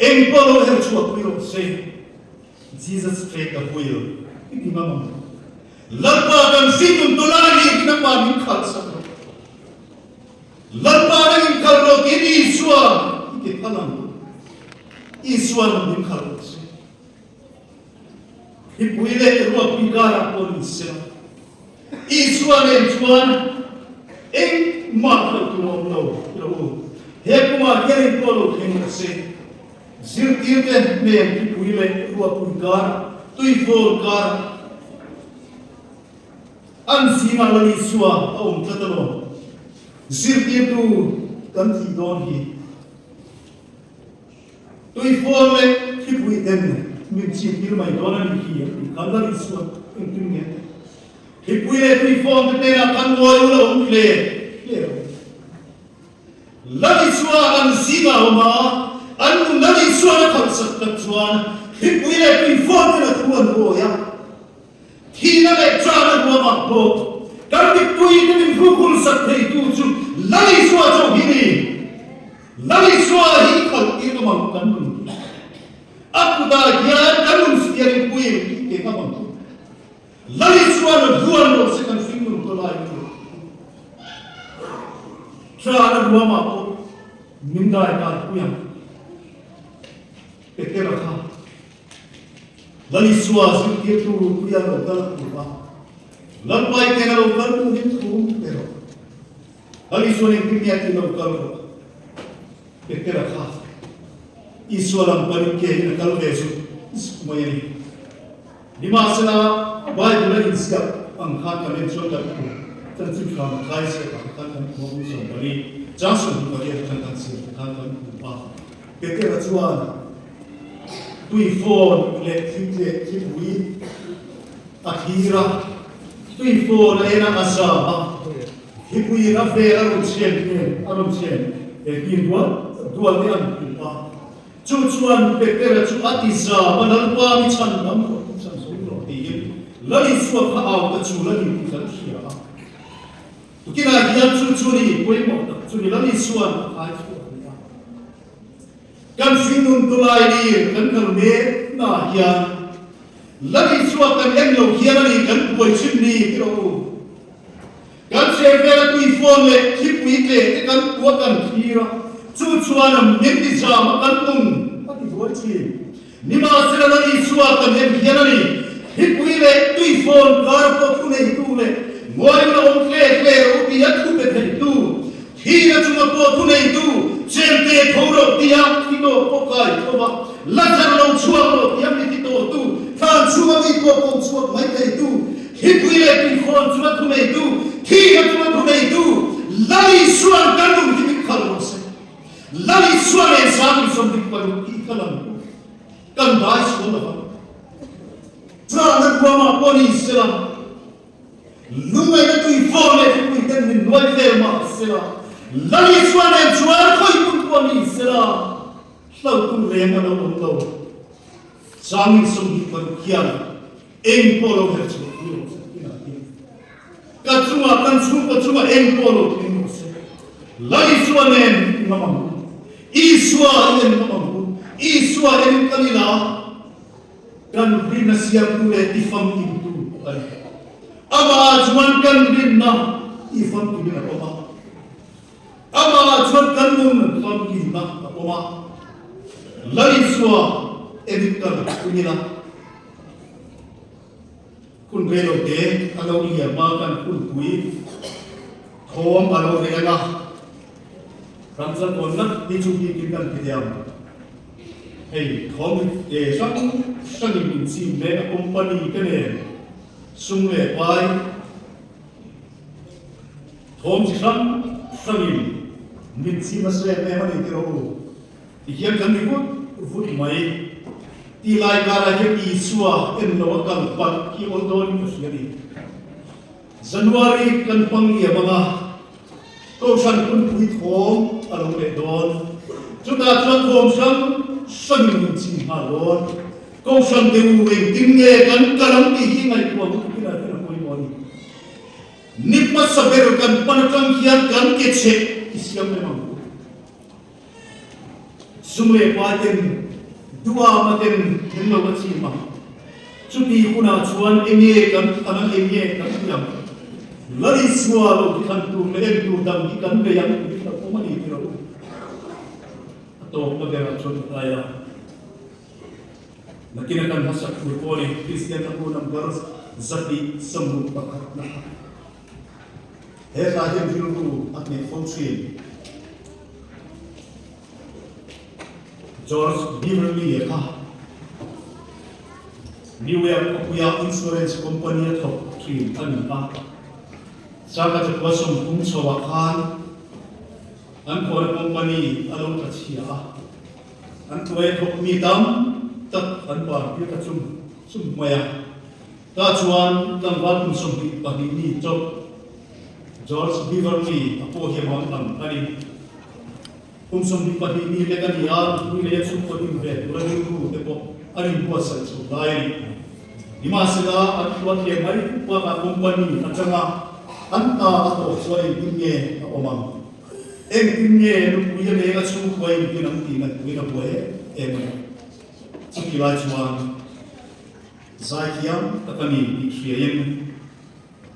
eng pawh lo herchhuah pui rawh se. Jesus take the wheel i ti ngam ang. Lalpa kan hringnun tawh lai ni in a pa min khalh sak rawh. Lalpa nang in khalh rawh tiin Isua i ti phal ang. Isua nang min khalh rawh se. Mipui leh ruahpui karah pawh ni se la, Isua nen chuan engmah hlauh tur a awm lo ti lo u. He kumah hian in pawh lo thleng ta se, zirtirte nen mipui leh ruahpui karah, tuifawl karah an zingah Lal Isua a awm tlat alawm. Zirtirtu kan tih dawn hi. Tuifawn leh thlipui ten min chimtir mai dawn a ni hi an tih khan Lal Isua engtin nge a tih? Thlipui leh tuifawn te hnenah khan ngawi ula awm hle hle rawh. Lal Isua an zingah a awm a, an nun Lal Isuan a khalhsak tak chuan thlipui leh tuifawn ten a thu an awi a. Thihna leh chana huamah pawh kan mipuite min hrukhul sak theitu chu Lal Isua chauh hi ni. Lal Isua hi khalh tir ngam ang kan nun hi. A kutah hian kan nun steering wheel hi ke ngam ang chu. Lal Isua na vuan rawh se kan hring nun tawh lai hi. Chana huamah pawh min dai kai pui ang. Petera kha. Lal Isua zirtirtu puia lo kal tur a, Lalpai hnena lo kal turin thu pe rawh. Lal Isua nen Kimia tih lo kal rawh. Petera kha Isua lam panin ke in a kal ve zut zut mai a ni. Nimahsela, Bible a inziak ang khan kan en chuan kan hmu, chanchin hram a kai ziak ang khan kan hmu a, bu 14, chang 28 atang kan chhiar te khan kan hmu a. Petera chuan tuifawn leh thli thlipui a thlir a, tuifawn a en a, a zam a, thlipuiin a vel a rawn chhen hmel a rawn chhen tir dual dual te an hmu a. Chu chuan Petera chu a ti zam a, Lalpa mi chhan dam rawh, mi chhan zui rawh tiin Lal Isua kha au ta chul a ni tih kan hria a. Tukinah hian chu chu ni pawimawh tak chu ni Lal Isua'n a khai chhuak a ni a. Kan hringnun tulai ni kan kal mek naah hian Lal Isua kan en lo hian a ni kan buai thin ni ti rawh u. Kan chheh vela tuifawn leh thlipui tleh te kan pua kan thlir a, chu chuan a min ti zam a kan nung a ti buai thin. Nimahsela Lal Isua kan en hian a ni, thlipui leh tuifawn kar pawh thu neitu leh ngawi la awm hle hle rawh u tia thu pe theitu, Thihna chunga pawh thu neitu chemte tho rawh tia thi tawh pawh kai tho va, Lazar lo chhuak rawh tia mi ti tawhtu, thlan chhunga mi pawh ko chhuak mai theitu, thlipui leh tuifawn chunga thu neitu, thihna chunga thu neitu, Lal Isua'n kan nun hi min khalh rawh se. Lal Isua nen sang 26 tih kha lang u. Kan dai sual lo vang. Chahna ruamah pawh ni sela, Lungngaihna tui fawm leh thupui ten min nuai vel mah sela, Lal Isua nen chuan khawi hmun pawh ni sela, hlauhtu reng a lo awm lo. Changin 26 hian eng pawh lo her chhuah pui rawh se tinah hian ka chungah kan chhungkaw chungah eng pawh lo thleng rawh se. Lal Isua nen i ngam ang u. Isua i en ngam ang u. Isua en kan ila. Kan rinna siamtu leh tifamkimtu a ni. Amah chuan kan rinna tifamkimin a awm a. Amah chuan kan nun famkimna a awm a. Lal Isua enin kan hun ila, hun rei lo te a lo liam a, kan hunpui thawm a lo reng a. Ramzan awn ngat hi chu bikin kan ti diam. Hei thawm hi e hrang hrangin in chim mek a company te nen sum leh pai. Thawm chi hrang hrangin min chim a sawi em em a ni tih rawh u. Tihian kan ri vut vut mai. Tih lai karah hian Isua en lo a kal palh hi awl dawnin ka hria a ni. January kan hmang liam anga Kohhran hunpui thawm a lo leh dawn. Chutah chuan thawm hrang hrangin min chim nghal dawn. Kohhran te u engtin nge kan kal ang tih hi ngaihtuah lutukin a hian a pawimawh a ni. Ni hmasa ber kan pan atang hian kan ke chheh i siam reng ang u. Sum leh pai ten duhama ten min lo la chim a, chuti hunah chuan enge kan thlan a, enge kan tih ang? Lal Isua lo ti thlan tur leh en tur dang hi kan nei ang tih hi hlauhawm a ni tih rawh u. A tawpna berah chuan ka tlai a, nakina kan hmasak tur pawh a ni, Kristian hla bu number 261 na kha. He hla hian rilru a hneh fo thin. George Beverly-a kha New York khawpuia insurance company a thawk thin a ni a. Sangha chakua 30 chhoah khan an khawna company a lo tla chhia a, an tuai a thawk mi tam tak an ban tir ta chum chum mai a. Tah chuan tlangval kum 22 mi chawp George Beverly a pawh hi a mang ang a ni. Kum 22 mi lek a ni a, nupui leh a chhungkaw hlim ve tura rilru te pawh a rinbuatsaih chho lai a ni. Nimahsela, an hluat leh mai bakah company atanga an ta a tawh chuan engtin nge a awm ang? Engtin nge nupui a leng a chhungkua engtin ang tih ngaihtuahin a buai em em a ni. Chuti lai chuan. Zaithiam tak a ni tih hriain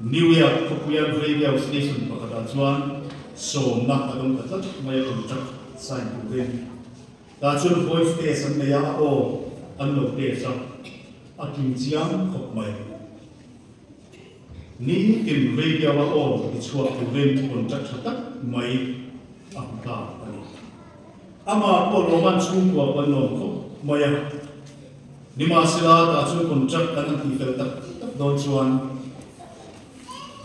New York khawpuia radio station pakhatah chuan sawmna a dawng ta tlat mai a contract sign turin. Tah chuan voice test an nei a, a aw an lo test a, a tling chiang khawp mai. Nitin radio a aw ti chhuak turin contract tha tak mai a hmu ta a ni. Amah pawh lawman chhungkua pawh an lawm khawp mai a. Nimahsela, tah chuan contract kan han tihfel tak tak dawn chuan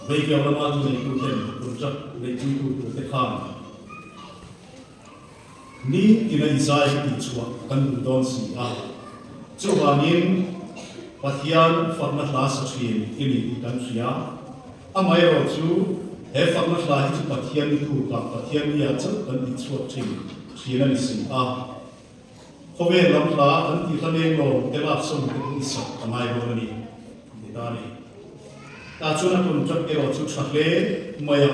radio lama thu neituten contract neihpuitu turte khan nitin a inzai tihchhuah kan duh dawn si a. Chuvangin Pathian fakna hla sa thin i ni tih kan hria. Amaherawh chu he fakna hla hi chu Pathian ni tukah Pathian nia chauh kan tihchhuak thin thin a ni si a. Khawvel lam hla kan tih hla leng lo te lak sawn te pawh i sak a ngai dawn a ni, an ti ta a ni. Tah chuan a contract erawh chu tha hle mai a,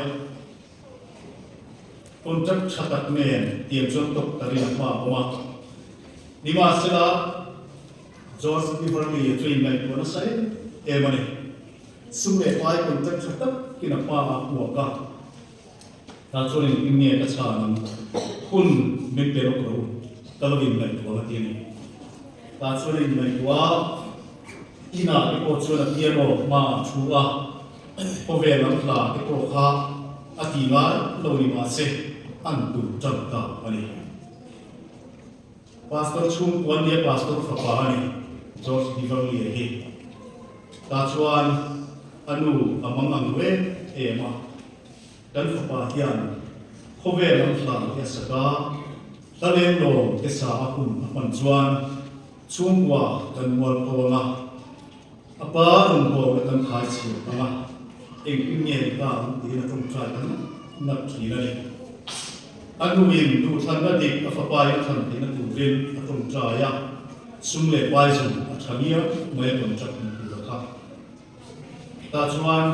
contract tha tak nen tiang chuan tawk tarin a hma a awm a. Nimahsela, George Beverly-a chu inngaihtuah nasa em em a ni. Sum leh pai contract tha takin a hma a puak a. Tah chuan engtin nge ka chhan ang? Hun min pe rawk rawh u, ka lo inngaihtuah a ti a ni. Tah chuan a inngaihtuah a, inah te pawh chuan a piano hma a thu a, khawvel lam hla te pawh kha a ti ngai lo ni mahse an tum tan ta a ni. Pastor chhungkua nia Pastor fapa a ni, George Beverly-a hi. Tah chuan a nu a mang ang reng em a. Kan fapa hian khawvel lam hlan te a sak a, hla leng lawm te sa a hun a hman chuan chhungkua kan mual pho ang a, a pa rawngbawlna kan khai chhiat ang a, engtin nge ni ta ang tiin a tawngtai ta ngat ngat thin a ni. A nuin duhthlanna dik a fapain a thlan theihna turin a tawngtai a, sum leh pai zawng a tha ngiau mai a contract hmu tur a kha. Tah chuan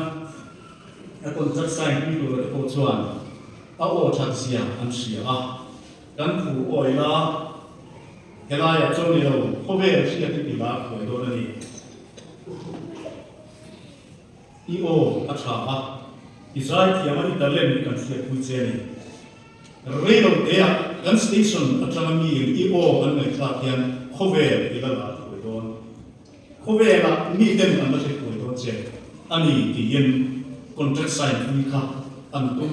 a contract sign pui tura te pawh chuan a aw that zia an hria a, kan thu awih la helaiah chuan ni lo khawvel hriat i ti lar thuai dawn a ni. I aw a tha a, i zaithiam a i talent kan hriatpui che a ni. Rei lo teah kan station atanga miin i aw an ngaihthlak hian khawvel i la lar thuai dawn. Khawvelah miten an la hre thuai dawn che a ni tiin contract sign pui kha an tum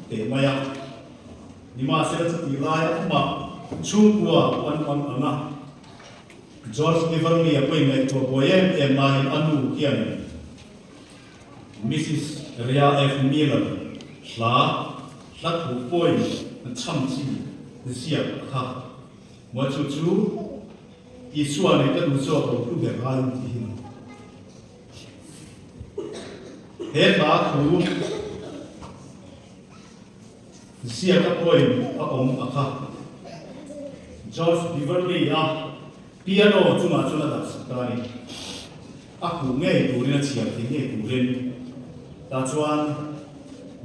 teh mai a. Nimahsela chutih laia amah chhungkua an hmang ang a, George Beverly-a pawhin ngaihtuah buai em em laiin a nu hian Mrs. Rhea F. Miller. Hla, hla thu poem an chham chi ziak a kha. Maw chu chu Isua nei ka duh zawk lo hlu ber aiin tih hi ni. He hla thu ziaka poem a awm a kha. George Beverly-a piano chungah chuan a dah sak ta a ni. A khuh ngei turin a chhiar thei ngei turin. Tah chuan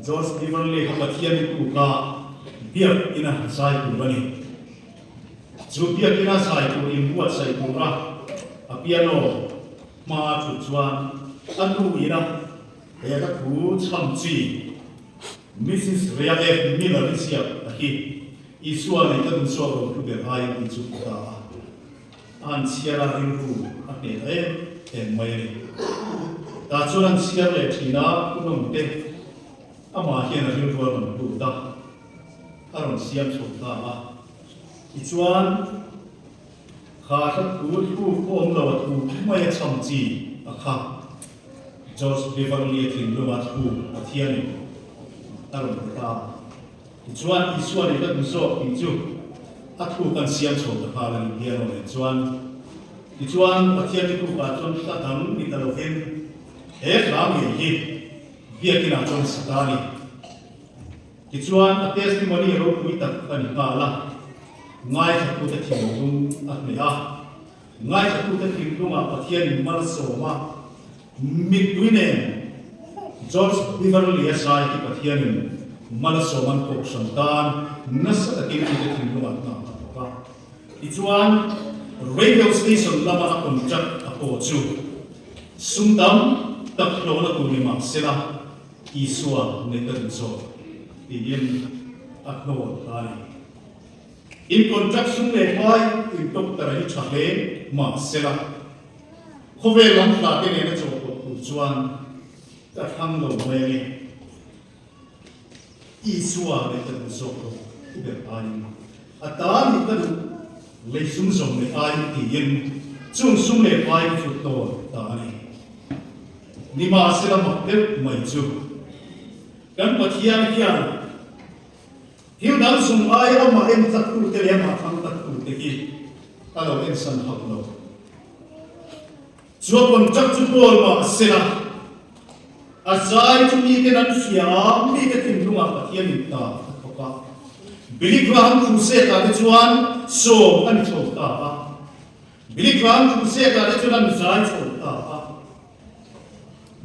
George Beverly kha Pathian i tuka biak ina zai tur a ni. Chu biak ina zai tur inbuatsaih tura a piano hma a thut chuan a nu ina he hla thu chham chi Mrs. Rhea F. Miller i ziak a hi Isua nei ka duh zawk lo hlu ber aiin tih chu ka ta a. A han chhiar a, rilru a hneh ta em em mai a ni. Tah chuan an chhiar leh thin a, Pu Nawmte amah hian a rilru a rawn lut a, a rawn siam chho ta a. Tichuan, kha hla thu thluk pawh awm lo a thu mai a chham chi a kha George Beverly-a thinlunga thluk Pathianin a rawn pe ta a. Tichuan, Isua nih ka duh zawk tih chu a thu kan siam chho ta nghal a ni piano nen chuan. Tichuan, Pathian ni tukah chuan hla dang ni ta lovin he hla ngei hi biakinah chuan sa ta a ni. Tichuan, a testimony ropui tak a ni nghal a, ngaithlatute thinlung a hneh a, ngaithlatute thinlungah Pathianin malsawm a, Mittui nen George Beverly-a zai hi Pathianin malsawm an kohhran tan nasa takin mite thinlungah hna a thawk a. Tichuan, radio station lama a contract a pawh chu sum tam tak hlawhna tur ni mah sela Isua neih ka duh zawk tiin a hnawl ta a ni. In contract sum leh hmai in doctor hi tha hle mah sela. Khawvel lam hla te nena chawhpawlh tur chuan ka thlang lo mai a ni. Isua leh ka duh zawk lo u ber aiin a ta nih ka duh lei sum zawm leh aiin tiin chung sum leh pai ka chhut tawn ta a ni. Nimahsela mak deuh mai chu kan Pathian hian thil dang sum ai amah en tlattute leh amah thlang tlattute hi a lo ensan hauh lo. Chu a contract chu kawl mah a sel a, a zai chu miten an hria a, mite thinlungah Pathian in ta a thawk a. Billy Graham Crusade ah te chuan sawm a ni chho ta a, Billy Graham Crusade ah te chuan an zai chho ta a.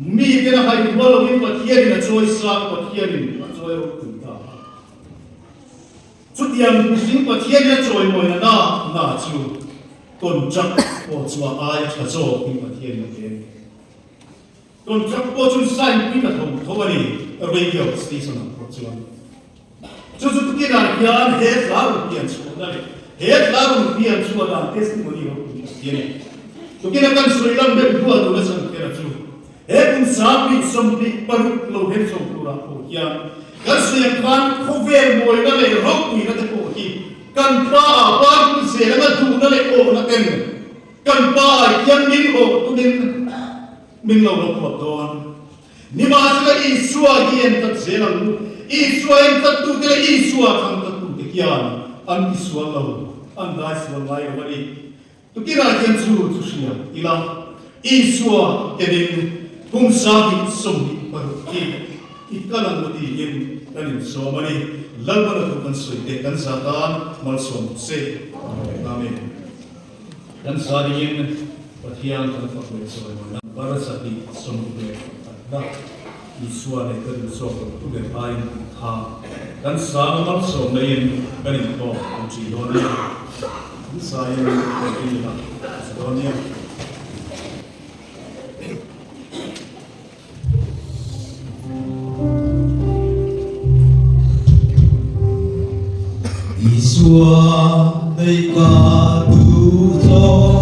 Miten a hai rual loin Pathian in a chawi sang, Pathian in a chawi ropui ta a. Chutiang mihring Pathianin a chawimawina na na chu contract pawh chu a aia tha zawk in Pathianin a pe a ni. Contract pawh chu sign pui ta tho tho a ni radio station ah pawh chuan. Chu chu tukinah hian he hla rawn pian chhuahna leh he hla rawn pian chhuah dan testimony ropui Pathian a ni. Tukina kan sawi lang deuh hnuah tuna chhan kher a chu. He kum 26 lo her chho turah pawh hian kan sawi ang khan khawvel mawina leh ropuina te pawh hi kan pa ah Bible zel anga duhna leh awhna ten kan pa ah hian min awh tumin min lo la puat dawn. Nimahsela Isua hi en tlat zel ang u. Isua en tlattute leh Isua thlang tlattute hian an tisual lo, an daisual ngai lo a ni. Tukinah hian chu chu hria ila, Isua kenin kum 26 hi i kal ang u tiin kan insawm a ni. Lalpana thu kan sawi te kan za tan malsawm se. Amen. Kan za dingin Pathian kan fak leh chawi mawi number 161 Isua leh ka duh zawk lo tu ber aiin tih kha kan sang malsawm laiin kan inkhawm kan ṭih dawn a ni. Kan saiin kan in ila sa dawn nia. Isua nei ka duh zawk.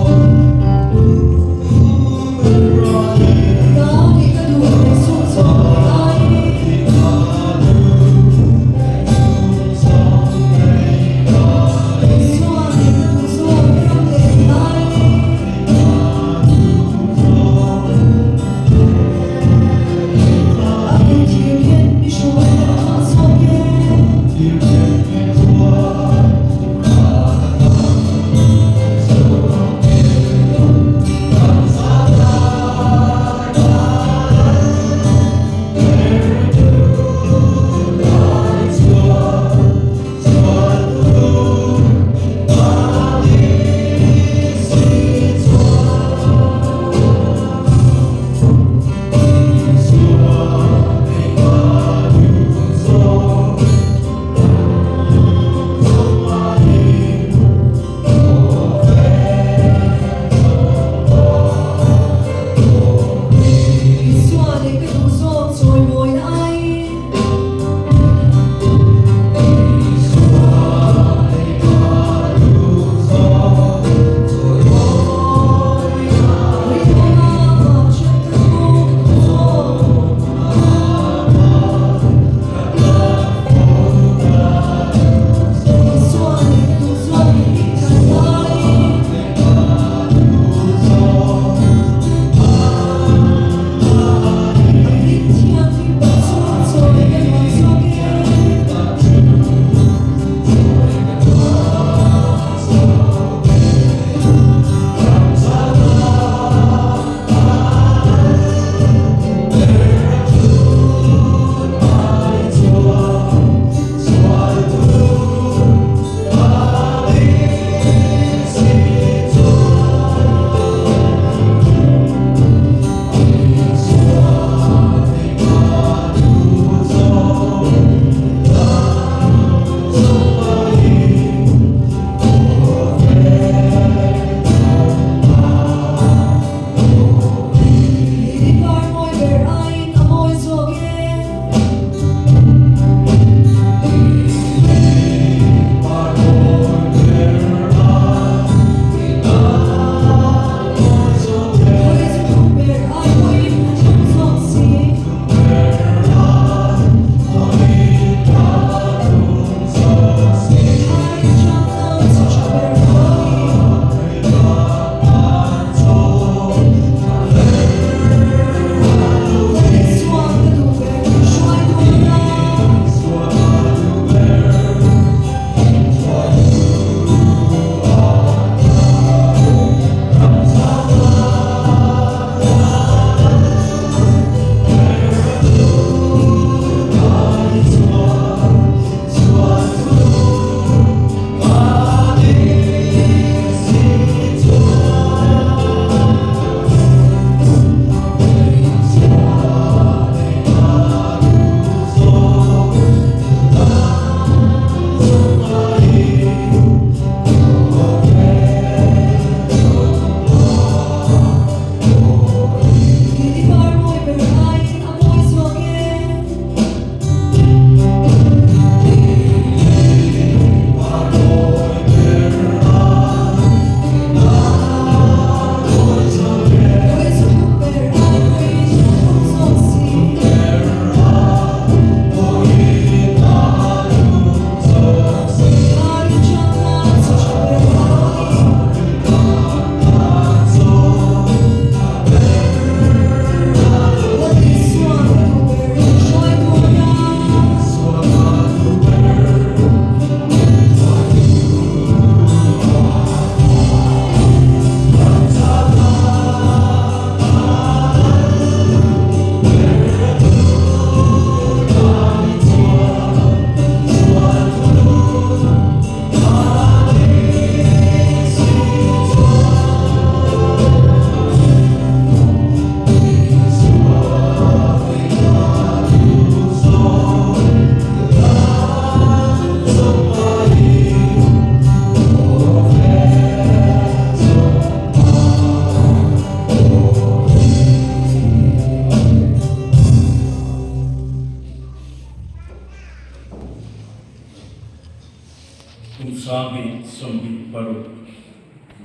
Kum 2026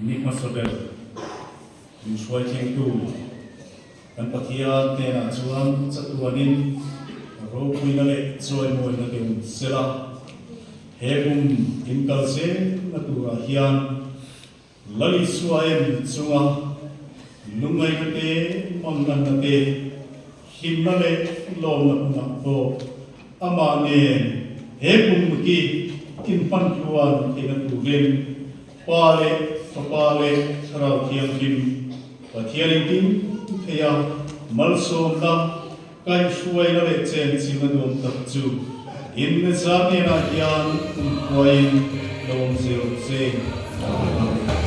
ni hmasa ber min hruai thlengtu kan Pathian hnenah chuan chatuanin ropuina leh chawimawina te awm sela, he kum inkal zelna turah hian Lal Isua en chunga lungngaihna te, manganna te, hlimna leh lawmna hunah pawh amah nen he kum hi inhman tluan theihna turin Pa leh Fapa leh Thlarau Thianghlim Pathian engkim theia malsawmna, kaihhruaina leh chenchilna nuam tak chu inzar hnenah hian kumkhuain lo awm zel che. Amen.